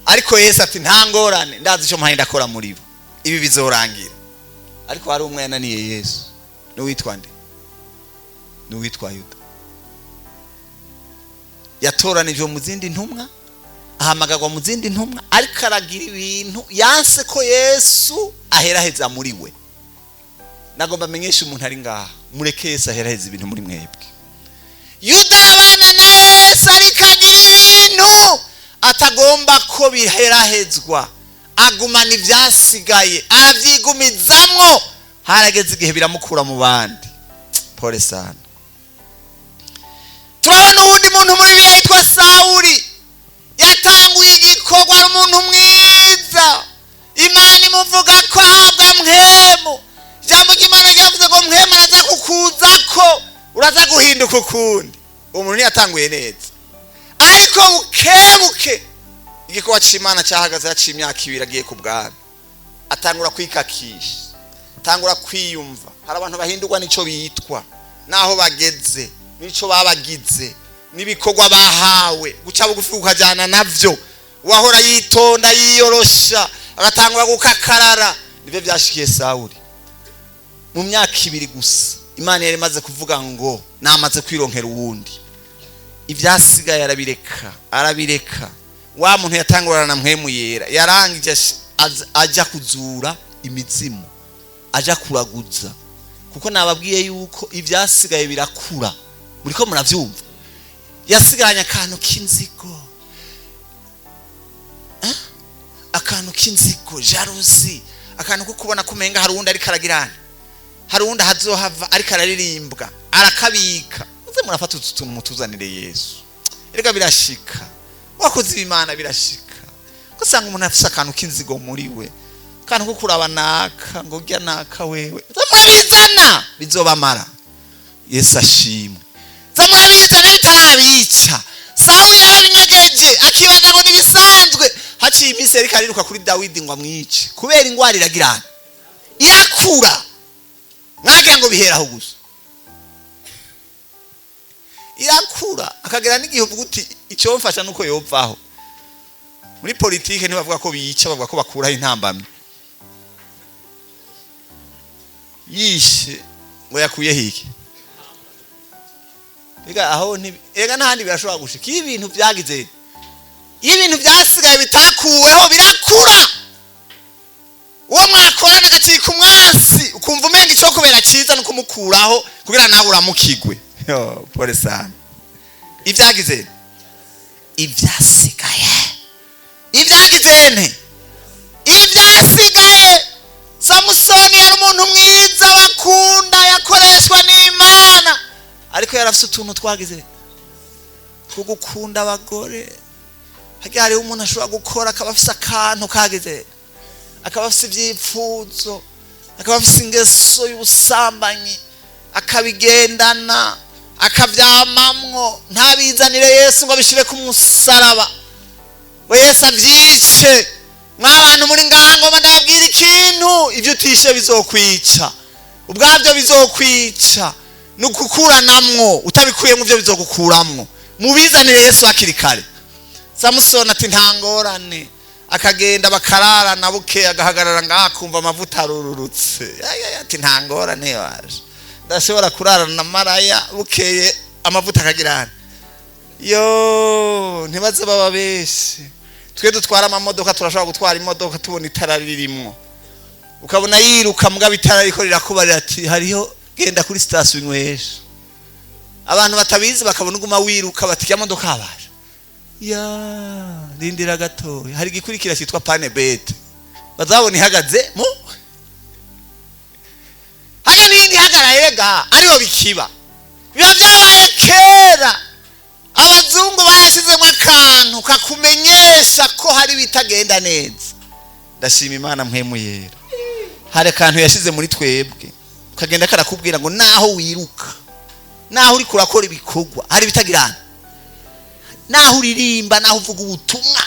ariko Yesu ati nta ngorane, ndazi icyo mpaye ndakora muri bo, ibi bizorangira. Ariko hari umwe yananiye Yesu, n'uwitwa nde? N'uwitwa Yuda. Yatoranijwe mu zindi ntumwa, ahamagarwa mu zindi ntumwa, ariko aragira ibintu yanse ko Yesu aheraheza muri we. Nagomba amenyesha umuntu ari ngaha, mureke Yesu aheraheza ibintu muri mwebwe. Yuda arabana na Yesu, ariko agira ibintu atagomba ko biherahezwa, agumana ibyasigaye, arabyigumizamwo. Harageze igihe biramukura mu bandi. Pole sana. Turabona uwundi muntu muri Bibiliya yitwa Sawuli, yatanguye igikorwa ari umuntu mwiza, Imana imuvuga ko ahabwa mpwemu. Ijambo ry'Imana ryavuze ngo mpwemu araza kukuza ko uraza guhinduka ukundi. Uwo muntu ntiyatanguye neza, ariko bukebuke igikorwa cy'Imana cyahagaze. Haciye imyaka 2 agiye ku bwami, atangura kwikakisha, atangura kwiyumva. Hari abantu bahindurwa n'icyo bitwa, n'aho bageze, n'icyo babagize, n'ibikorwa bahawe, guca bugufi ukajyana nabyo. Uwahora yitonda yiyorosha agatangura gukakarara. Nibyo byashikiye Sawuli. Mu myaka 2 gusa Imana yari imaze kuvuga ngo namaze kwironkera uwundi. Ibyasigaye arabireka, arabireka. Wa muntu yatangurana na mpwemu yera yarangije ajya kuzura imizimu, ajya kuraguza, kuko nababwiye yuko ibyasigaye birakura. Muriko murabyumva? Yasigaranye akantu k'inzigo, akantu k'inzigo, jalousie, akantu ko kubona kumenga hari uwundi ariko aragirana, hari uwundi ahazohava ariko araririmbwa, arakabika. Muze murafata utu tuntu mutuzanire Yesu. Erega birashika, wakoze ibimana birashika, usanga umuntu afise akantu k'inzigo muri we, akantu ko kuraba naka ngo urya naka wewe. Murabizana bizobamara. Yesu ashimwe. Zamurabizana bitarabica. Sawuli yarabinyegeje akibaza ngo nibisanzwe. Haciye iminsi ariko ariruka kuri Dawidi ngo amwice, kubera ingwara iragirana irakura. Mwagira ngo biheraho gusa, irakura akagera n'igihe uvuga uti icyo mfasha nuko yopfaho. Muri politike ntibavuga ko bica, bavuga ko bakuraho intambamyi. Yishe ngo yakuyeho iki? Ega aho ega n'ahandi birashobora gushika. Iyo ibintu byagize, iyo ibintu byasigaye bitakuweho birakura. Uwo mwakorana agacika umwansi, ukumva umenga icyo kubera cyiza no kumukuraho kugira nawe uramukigwe. Yo, pole sana. Ibyagize ibyasigaye, ibyagize nte ibyasigaye. Samusoni yari umuntu mwiza bakunda, yakoreshwa n'Imana, ariko yarafise utuntu twagize two gukunda abagore. Hagiye hariho umuntu ashobora gukora akaba afise akantu kagize, akaba afise ibyipfuzo. Akaba afise ingeso y'ubusambanyi, akabigendana, akavyamamwo, ntabizanire Yesu ngo abishire ku musaraba, ngo Yesu avyice. Mwabantu muri ngaha, ngomba ndababwira ikintu: ibyo utishe bizokwica, ubwabyo bizokwica. Ni ukukuranamwo, utabikuyemo ibyo bizogukuramwo. Mubizanire Yesu hakiri kare. Samusoni ati nta ngorane, akagenda bakararana, buke agahagarara ngaha akumva amavuta arururutse. Ati nta ngorane, waje ndashobora kurarana na maraya, bukeye amavuta akagirana. Yo, ntibaze baba benshi. Twe dutwara amamodoka, turashobora gutwara imodoka tubona itara ririmwo, ukabona yiruka, mugabo itara riko rirakubarira ati hariho, genda kuri sitasiyo inywesha. Abantu batabizi bakabona uguma wiruka, bati ya modoka habaje ya, rindira gatoya, hari igikurikira cyitwa panne bête. Bazabona ihagaze mu hajya n'iyindi ihagaraye rega, ariho bikiba biba byabaye kera. Abazungu barashyizemo akantu kakumenyesha ko hari ibitagenda neza. Ndashima Imana mpwemu yera, hari akantu yashyize muri twebwe kagenda karakubwira ngo naho wiruka, naho uri kurakora ibikorwa, hari ibitagirana, naho uririmba, naho uvuga ubutumwa,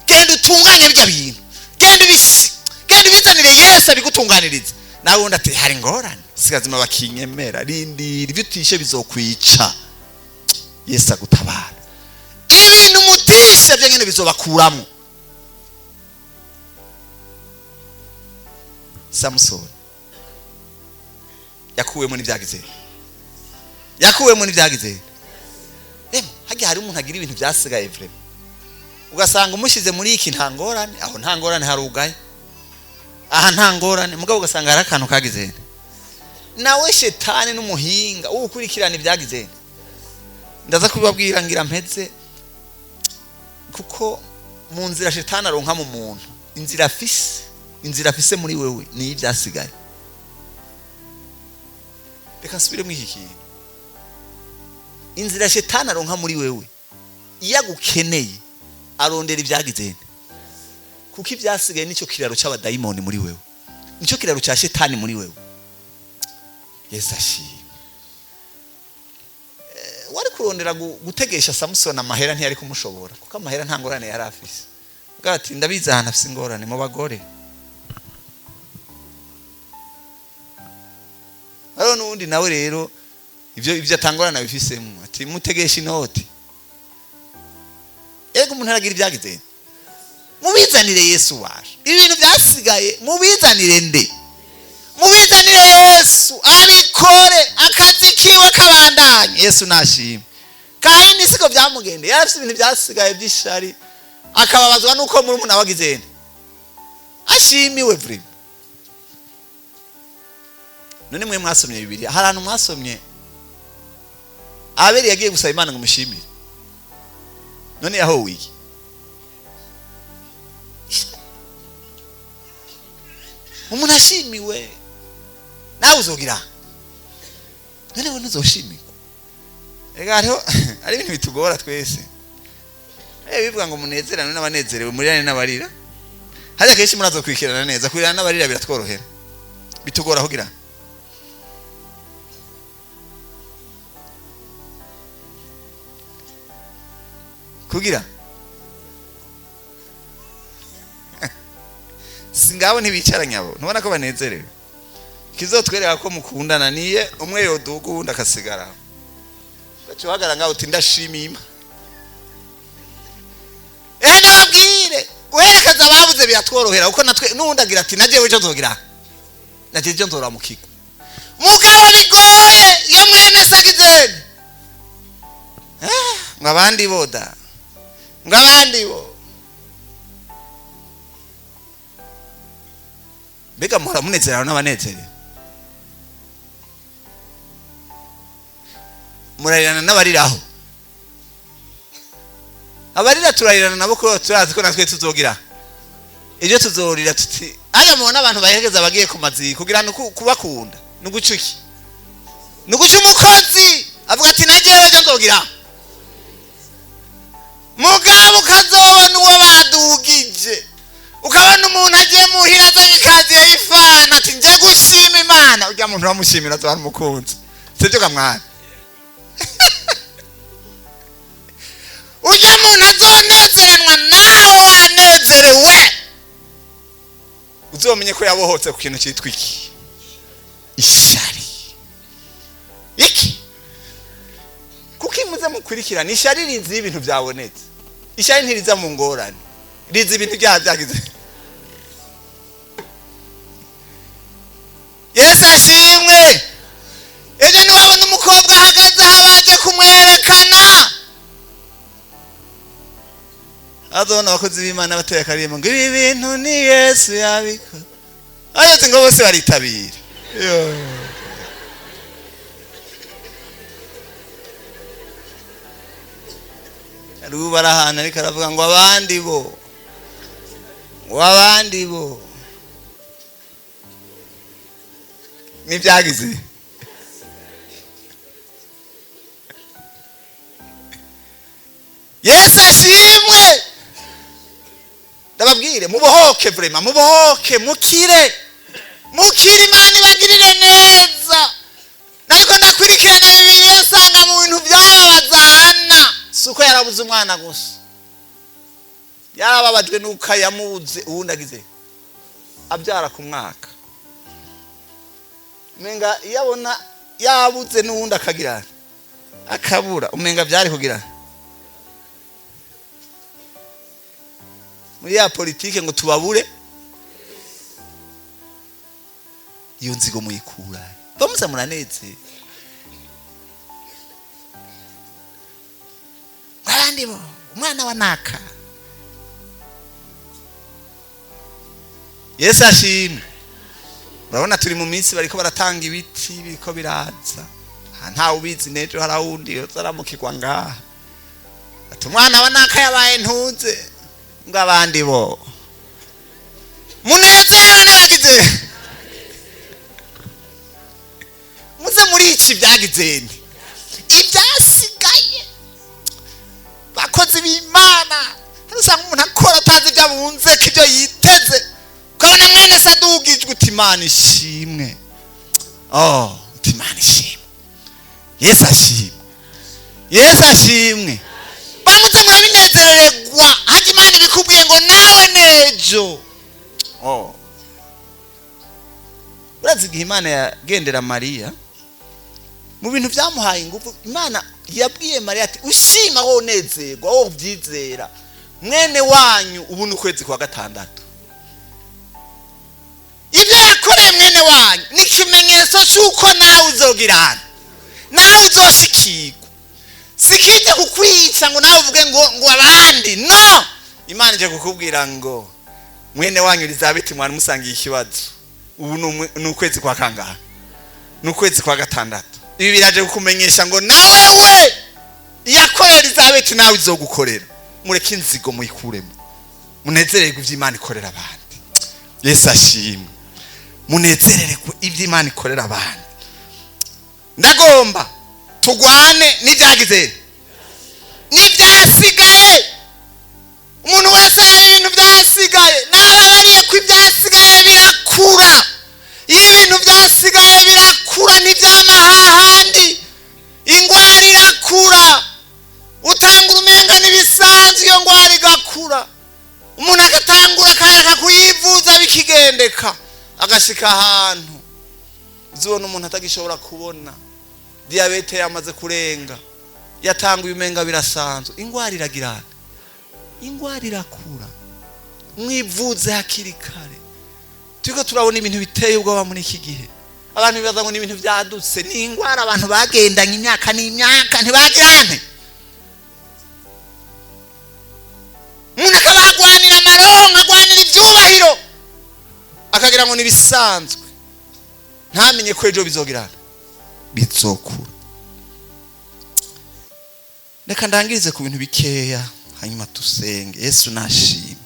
genda utunganye bya bintu, genda ubisi, genda ubizanire Yesu abigutunganiriza. Nawe wundi ati hari ingorane, sigazima bakinyemera. Rindira, ibyo utishe bizokwica. Yesu agutabara. Ibintu mutishe byo nyine bizobakuramo. Samusoni yakuwemo n'ibyagize, yakuwemo n'ibyagize. Emo hajya hari umuntu agira ibintu byasigaye vraiment, ugasanga umushyize muri iki nta ngorane, aho nta ngorane, harugaye aha nta ngorane, mugabo ugasanga hari akantu kagize. Nawe shetani n'umuhinga ukurikirana ibyagize. Ndaza kubibabwira ngira mpeze, kuko mu nzira shetani aronka mu muntu, inzira afise, inzira afise muri wewe ni ibyasigaye. Reka nsubiremo iki kintu: inzira shetani aronka muri wewe, iyo agukeneye arondera ibyagize, kuko ibyasigaye nicyo kiraro cy'abadayimoni muri wewe, nicyo kiraro cya shetani muri wewe. Yesu ashimwe. Wari kurondera gutegesha Samusoni amahera, ntiyari kumushobora, kuko amahera nta ngorane yari afise. Ubwo ati ndabizi ahantu afise ingorane, mu bagore. Hariho n'uwundi nawe rero ibyo atangorane abifisemo, ati mutegesha inoti. Ego, umuntu aragira ibyagize. Mubizanire Yesu waje. Ibintu byasigaye mubizanire nde? Mubizanire Yesu abikore, akazi kiwe kabandanye. Yesu nashimwe. Kayini siko byamugendeye, yari afite ibintu byasigaye by'ishari, akababazwa nuko muri umuntu abagize nde ashimiwe vraiment. None mwe mwasomye Bibiliya, hari ahantu mwasomye Abeli yagiye gusaba Imana ngo mushimire? None yahowe iki? Umuntu ashimiwe nawe uzogira, none we ntuzoshimirwa? Rega hariho ari ibintu bitugora twese. Bivuga ngo munezerane n'abanezerewe, murirane n'abarira. Hajya kenshi murazokwikirana neza, kurirana n'abarira biratworohera, bitugora kugira kugira singabo ntibicaranye abo, ntubona ko banezerewe? Kizotwereka ko mukundana niye umwe yoduga uwundi akasigara, ugaca uhagarara ngaho uti ndashima. Ndababwire, guherekeza ababuze biratworohera, kuko natwe n'uwundi agira ati najewe ico nzogira, najewe ico nzoramukirwa. Mugabo bigoye iyo mwene sagizeni ngo abandi boda, ngo abandi bo. Mbega muhora munezerana n'abanezerewe, murarirana n'abariraho? Abarira turarirana nabo, ko turazi ko natwe tuzogira ibyo tuzorira. Tuti aya mubona abantu baherekeza abagiye ku maziko, kugira ngo kubakunda ni uguca iki? Ni uguca umukozi avuga ati nagewe ejo nzogira. Mugabo ukazobona uwo badugije, ukabona umuntu agiye muhira azanye ikaziye y'ifana, ati njye Ujya muntu uramushimira tuba umukunzi, sibyo kamwana? Ujya muntu azonezeranwa nawe wanezerewe, uzomenye ko yabohotse ku kintu cyitwa iki? Ishari. Iki kuko imuze mukurikirana, ishari rizi ibintu byabonetse. Ishari ntiriza mu ngorane, rizi ibintu byaha byagize. Yesu ashimwe. Ejo niwabona umukobwa ahagaze aho baje kumwerekana, azobona abakozi b'Imana bateye akaririmbo ngo ibi bintu ni Yesu yabikoze, ageze ngo bose baritabira. Yo. Ruba arahana, ariko aravuga ngo abandi bo, ngo abandi bo nibyagize. Yesu ashimwe. Ndababwire mubohoke, vraiment mubohoke, mukire, mukire, Imana ibagirire neza. Ariko ndakurikirana Bibiliya, nsanga mu bintu byababaza Hana si uko yarabuze umwana gusa, yarababajwe n'uko yamubuze uwundi agize abyara ku mwaka. Umenga iyo abona yabuze n'uwundi akagira akabura, umenga byari kugira muri ya politike ngo tubabure. Iyo nzigo muyikura bamuza muraneze abandi bo umwana wa naka. Yesu ashimwe. Urabona turi mu minsi bariko baratanga ibiti, biriko biraza, ntawe ubizi n'ejo hari awundi yozaramukirwa ngaha ati umwana wa naka yabaye ntuze, ngo abandi bo munezerewe n'abagize muze muri iki byagize nti ibyasigaye. Bakozi b'Imana, usanga umuntu akora atazi ibyo abunze ko ibyo yiteze, ukabona mwene se adugijwe, uti Imana ishimwe. Oh, uti Imana ishimwe. Yesu ashimwe, Yesu ashimwe. Bamuze murabinezererwa, hajya Imana ibikubwiye ngo nawe nejo. Oh, urazi igihe Imana yagendera Mariya mu bintu byamuhaye ingufu, Imana yabwiye Mariya ati ushima wowe unezerwa wowe ubyizera, mwene wanyu ubu ni ukwezi kwa gatandatu, ibyo yakoreye mwene wanyu ni ikimenyetso cy'uko nawe uzogirana, nawe uzoshikirwa. Sikijya kukwica ngo nawe uvuge ngo abandi no. Imana ije kukubwira ngo mwene wanyu Elizabeth mwari musangiye ikibazo, ubu ni ukwezi kwa kangahe? Ni ukwezi kwa gatandatu. Ibi biraje kukumenyesha ngo nawe we yakorera Elizabeth nawe izogukorera. Mureke inzigo muyikuremo, munezererwe ibyo Imana ikorera abandi. Yesu ashimwe. Munezererwe ibyo Imana ikorera abandi. Ndagomba tugwane n'ibyagize n'ibyasigaye. Umuntu wese araba ibintu byasigaye, nababariye ko ibyasigaye birakura. Iyo ibintu byasigaye birakura ntibyamahahandi. Ingwara irakura, utangura umenga n'ibisanzwe, iyo ngwara igakura, umuntu agatangura akareka kuyivuza bikigendeka, agashika ahantu uzibona umuntu atagishobora kubona, diyabete yamaze kurenga, yatanguye umenga birasanzwe. Ingwara iragirana, ingwara irakura, mwivuze hakiri kare. Turiko turabona ibintu biteye ubwoba muri iki gihe. Abantu bibaza ngo ni ibintu byadutse, ni ingwara abantu bagendanye imyaka n'imyaka ntibagirane. Umuntu akaba agwanira amaronko, agwanira ibyubahiro, akagira ngo ni bisanzwe, ntamenye ko ejo bizogirana, bizokura. Reka ndangirize ku bintu bikeya hanyuma dusenge. Yesu nashimwe.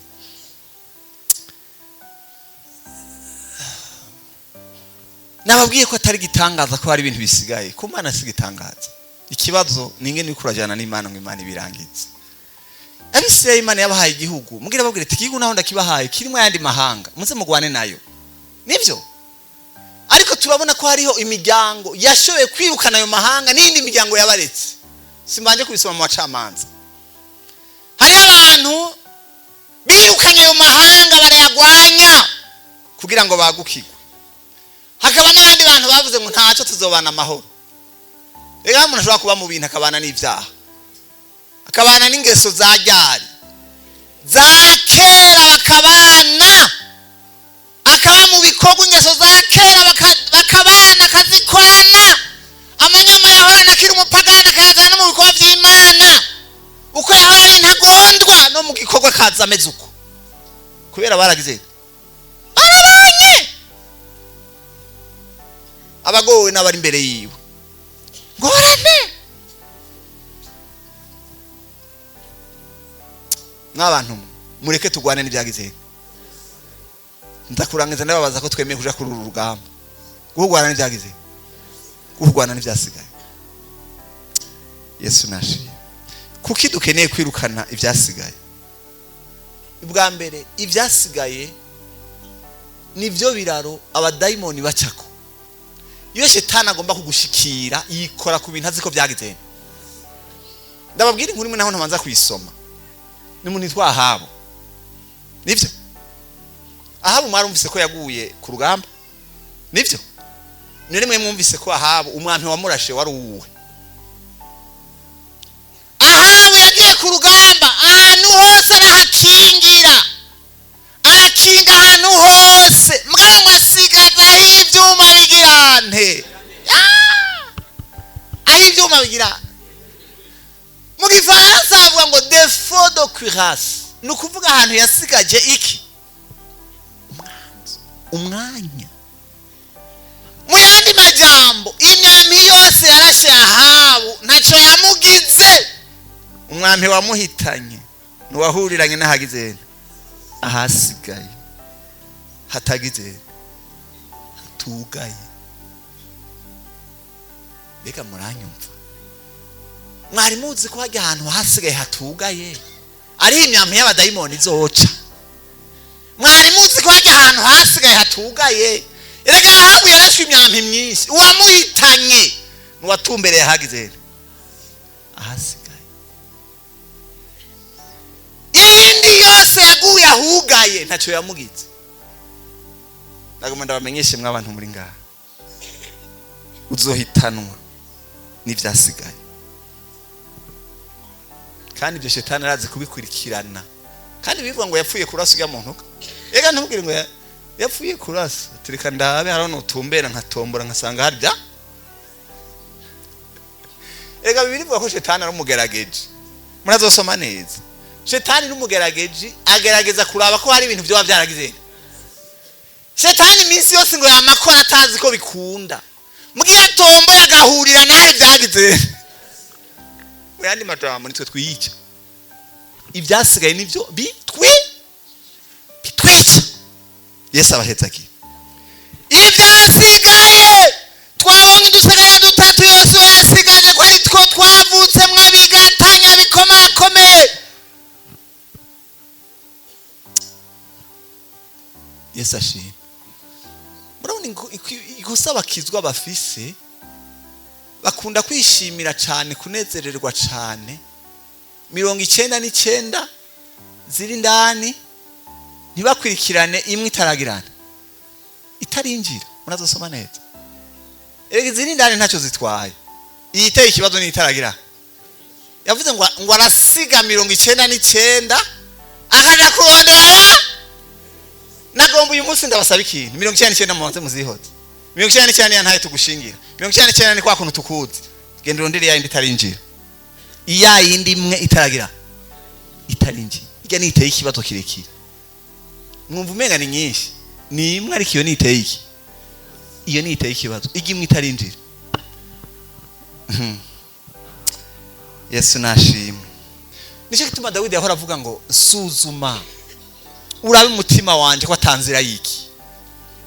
Nababwiye ko atari gitangaza ko hari ibintu bisigaye ku Mana, si gitangaza. Ikibazo ni ingene uriko urajana n'Imana ngo Imana ibirangize. Abisirayeli Imana yabahaye igihugu, mugira babwire ati igihugu naho ndakibahaye kirimo ayandi mahanga, muze mugwane nayo. Nivyo Ariko turabona ko hariho imiryango yashoboye kwirukana ayo mahanga n'iyindi miryango yabaretse. Simbanje kubisoma mu bacamanza. Hariho abantu birukanye ayo mahanga barayagwanya kugira ngo bagukirwe, hakaba n'abandi bantu bavuze ngo ntacyo, tuzobana amahoro. Rero umuntu ashobora kuba mu bintu akabana n'ibyaha, akabana n'ingeso za ryari za kera, bakabana, akaba mu bikorwa ingeso za kera, bakabana, akazikorana amanyama yahorana akiri umupagani, akayazana no mu bikorwa by'Imana. Uko yahora ari intagondwa, no mu gikorwa akaza ameze uko, kubera baragize, barabanye. Abagowe n'abari imbere yiwe, ngorane n'abantu. Mureke turwane n'ibyagize. Ndakurangiza ndababaza ko twemeye kuja kuri uru rugamba, guhugwana n'ibyagize, guhugwana n'ibyasigaye. Yesu nashimye. Kuki dukeneye kwirukana ibyasigaye? Ubwa mbere, ibyasigaye nibyo biraro abadayimoni bacako. Iyo shetani agomba kugushikira, yikora ku bintu azi ko byagize. Ndababwira inkuru imwe, naho ntabanza kuyisoma. Ni umuntu witwa Ahabu, nibyo? Ahabu mwarumvise ko yaguye ku rugamba, nibyo? Ni rimwe mwumvise ko Ahabu umwami wamurashe wari uwuwe? Ahabu yagiye ku rugamba, ahantu hose arahakingira, arakinga ahantu hose, mbwa ngo asigaza aho ibyuma bigirante, aho ibyuma bigira. Mu gifaransa bavuga ngo défaut de cuirasse, ni ukuvuga ahantu yasigaje iki? Umwanya. Mu yandi majambo, imyambi yose yarashe Ahabu ntacyo yamugize. Umwambi wamuhitanye ntiwahuriranye n'ahagize, ahasigaye hatagize, hatugaye. Mbega muranyumva? Mwari muzi ko hajya ahantu hasigaye hatugaye ari imyambi y'abadayimoni izoca? Mwari muzi ko hajya ahantu hasigaye hatugaye? Erega Ahabu yarashwe imyambi myinshi, uwamuhitanye n'uwatumbereye ahagize, ahasigaye. Iyindi yose yaguye ahugaye ntacyo yamugize. Ndagomba ndabamenyeshe mw'abantu muri ngaha, uzohitanwa n'ibyasigaye. Kandi ibyo shetani arazi kubikurikirana. Kandi bivuga ngo yapfuye kurasa ujya mu ntuka. Ega ntubwire ngo yapfuye kurasa, tureka ndabe hariho nutumbera nkatombora nkasanga harya. Ega bibiri bivuga ko shetani ari umugerageje. Murazosoma neza, shetani n'umugerageji, agerageza kuraba ko hari ibintu byoba byaragize. Shetani iminsi yose ngo yamakora atazi ko bikunda, mugihe atomboye agahurira nawe byagize. Mu yandi majambo, nitwe twiyica, ibyasigaye nibyo bitwica. Yesu abahetsagiye. Ibyasigaye twabonye udusigara dutatu Yesu yasigaje, ko ari two twavutse mwabigatanya bikomakomeye. Yesu ashimwe. Murabona ikosa abakizwa bafise, bakunda kwishimira cyane, kunezererwa cyane 99 ziri indani, ntibakurikirane imwe itaragirana, itarinjira. Murazosoma neza. Erega iziri indani ntacyo zitwaye, iyi iteye ikibazo ni itaragira. Yavuze ngo arasiga 99 akaja kurondera. Nagomba uyu munsi ndabasaba ikintu: 99 mubanze muzihoze. 99 ya ntayo tugushingira, 99 ni kwa kuntu tukuzi. Genda urondere ya yindi itarinjira, iya yindi imwe itaragira, itarinjira. Irya ni iteye ikibazo kirekire. Mwumva umenga ni nyinshi, ni imwe, ariko iyo ni iteye iki? Iyo ni iteye ikibazo, ijya imwe itarinjira. Yesu nashimwe. Nicyo gituma Dawidi yahora avuga ngo suzuma urabe umutima wanje ko atanzira yiki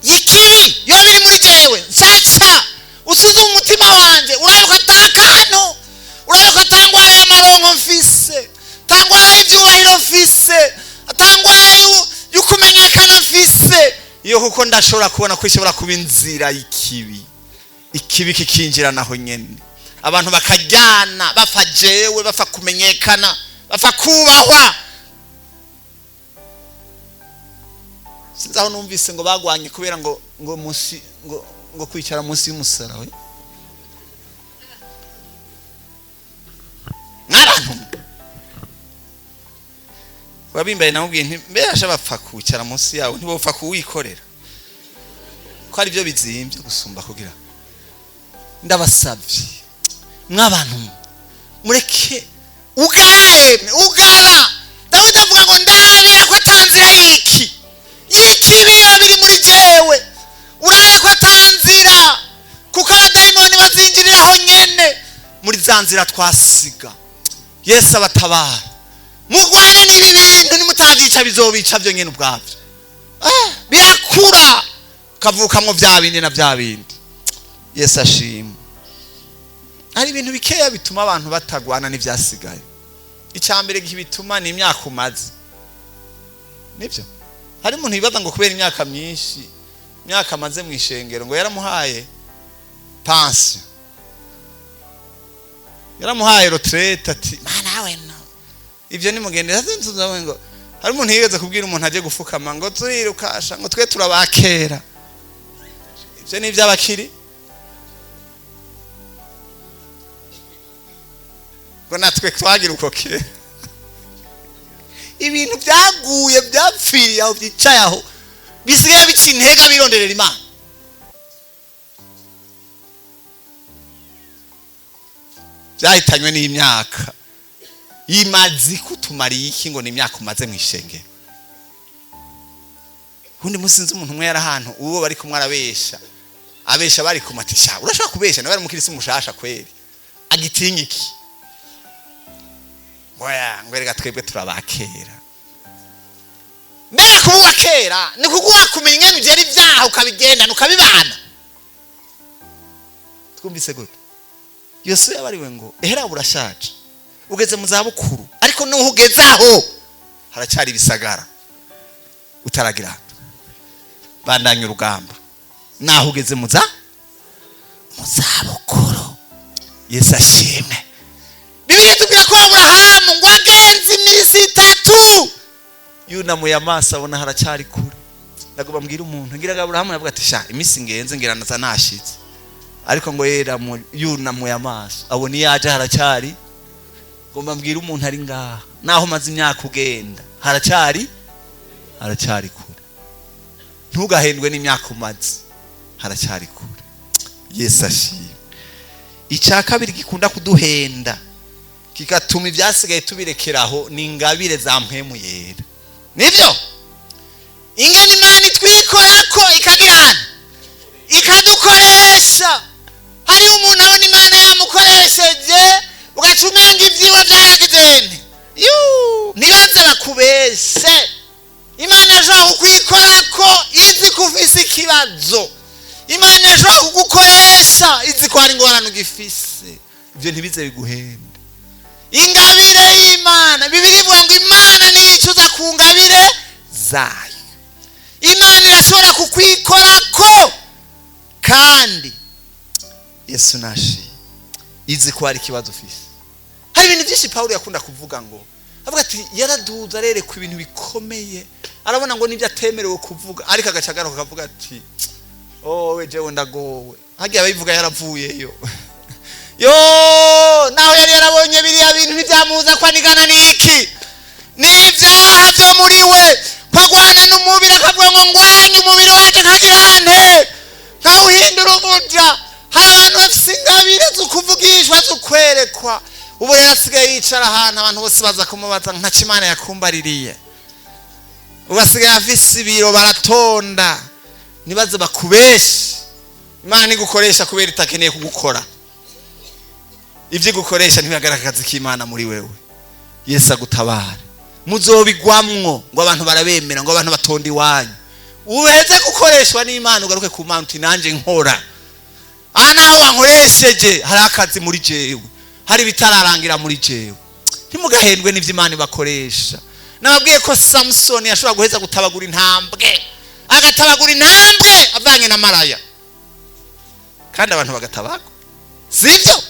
y'ikibi yo biri muri jewe. Nsatsa usuzume umutima wanje, urabe ko atakantu, urabe ko atangwara y'amaronko mfise, atangwara y'ibyubahiro mfise, atangwara y'ukumenyekana mfise. Iyo kuko ndashobora kubona ko ishobora kuba inzira y'ikibi, ikibi kikinjira naho nyene, abantu bakajyana bapfa jewe, bapfa kumenyekana, bapfa kubahwa. Sinzi aho numvise ngo bagwanye kubera ngo munsi ngo kwicara munsi y'umusaraba. Mwarantu wabimbaye namubwiye nti mbere asha bapfa kwicara munsi yawe, ntibopfa kuwikorera ko ari byo bizimbye gusumba. Kugira ndabasabye mwabantu mureke ugare ugara. Dawidi avuga ngo ndabira ko atanzira y'iki y'ikibi biri muri jewe, urabe ko atanzira, kuko abadayimoni bazinjiriraho nyene muri za nzira twasiga. Yesu abatabara, murwane n'ibi bintu, nimutavyica bizobica byo nyene ubwavyo. Birakura kavukamwo vya bindi na vya bindi. Yesu ashimwe. Hari ibintu bikeya bituma abantu batagwana n'ivyasigaye. Icya mbere bituma ni imyaka umaze. Nibyo, hari umuntu yibaza ngo kubera imyaka myinshi, imyaka amaze mu ishengero, ngo yaramuhaye pansiyo, yaramuhaye retraite, ati mana we no ibyo nimugendera. Ngo hari umuntu yigeze kubwira umuntu aje gufukama ngo turirukasha, ngo twe turabakera. Ibyo ni iby'abakiri, ngo natwe twagira uko kera. Ibintu byaguye byapfiriye aho, byicaye aho, bisigaye bica intega bironderera Imana. Byahitanywe n'imyaka. Imaze kutumariye iki ngo ni imyaka umaze mu ishengero? Ubundi munsi nzi umuntu umwe yari ahantu uwo bari kumwe arabesha, abesha bari kumatisha. Urashobora kubesha nawe ari umukirisi mushasha kweri, agitinya iki? Oya, ngo erega twebwe turabakera. Mbega kuba uwa kera ni kuguha kumenya ingene ugera ibyaha ukabigendana ukabibana. Twumvise gute? Yosuwa yabariwe ngo ehera burashaje, ugeze mu zabukuru, ariko nuho ugeze aho haracyari ibisagara utaragira. Bandanya urugamba naho ugeze mu zabukuru. Yesu ashimwe. Bibiliya itubwira ko Aburahamu ngo agenze iminsi itatu yunamuye amaso abona haracyari kure. Ndagomba mbwira umuntu ngira ngo Aburahamu yavuga ati sha iminsi ngenze ngira naza nashitse, ariko ngo yera yunamuye amaso abona iyo aje haracyari. Ngomba mbwira umuntu ari ngaha naho umaze imyaka ugenda haracyari kure. Ntugahendwe n'imyaka umaze, haracyari kure. Yesu ashimwe. Icya kabiri gikunda kuduhenda kigatuma ibyasigaye tubirekeraho ni ingabire za mpwemu yera. Nibyo ingene Imana itwikorako ikagira ikadukoresha. Hari umuntu abona Imana yamukoresheje ugaca umenga ibyiwe byaragize. Ntibaze bakubeshe. Imana irashobora kukwikorako izi ko ufise ikibazo. Imana irashobora kugukoresha izi ko hari ingorane ugifise. Ibyo ntibize biguhende. Ingabire y'Imana, Bibiliya ivuga ngo Imana niyicuza ku ngabire zayo. Imana irashobora kukwikorako kandi Yesu nashi izi ko hari ikibazo ufise. Hari ibintu byinshi Pawulo yakunda kuvuga, ngo avuga ati yaraduza arerekwa ibintu bikomeye, arabona ngo nibyo atemerewe kuvuga, ariko agaca agaruka akavuga ati owe jewe ndagowe. Hagiye ababivuga yaravuyeyo. Yo naho yari yarabonye biriya bintu ntibyamuza kwanigana n'iki n'ibyaha byo muri we, kwagwana n'umubiri, akavuga ngo ngwanye umubiri wanje nkagira nte nkawuhindura umuja. Hari abantu bafise ingabire zo kuvugishwa, zo kwerekwa. Ubu rero asigaye yicara ahantu abantu bose baza kumubaza ntaco Imana yakumbaririye. Ubu asigaye afise ibiro baratonda, nibaze bakubeshe. Imana igukoresha kubera itakeneye kugukora. Ibyo igukoresha ntibigaragaza ko Imana muri wewe. Yesu agutabare. Muzobigwamwo ngo abantu barabemera, ngo abantu batonda iwanyu. Uheze gukoreshwa n'Imana ugaruke ku Mana uti nanje nkora. Aha naho wankoresheje hari akazi muri jewe, hari ibitararangira muri jewe. Ntimugahendwe n'ivyo Imana ibakoresha. Nababwiye ko Samson yashobora guheza gutabagura intambwe, Agatabagura intambwe avanye na maraya, kandi abantu bagatabagwa, sibyo?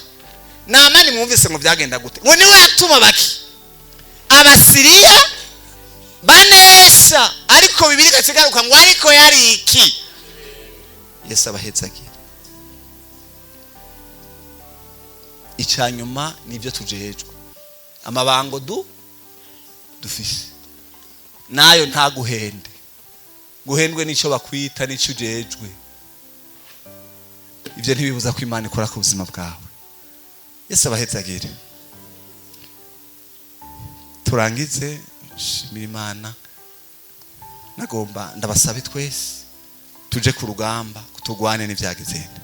Namani mwumvise ngo byagenda gute? Ngo niwe yatuma baki Abasiriya banesha, ariko bibiri gacigaruka ngo ariko yari iki? Yesu abahetsagira. Icanyuma nibyo tujejwe, amabango dufise nayo ntaguhende, guhendwe n'icyo bakwita n'icyo ujejwe. Ibyo ntibibuza ko Imana ikora ku buzima bwawe. Yesu abahezagire. Turangize nshimira Imana. Nagomba ndabasabe twese tuje ku rugamba, tugwane n'ibyagizenda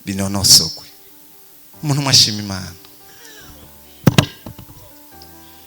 binonosogwe. Umuntu umwe ashima Imana.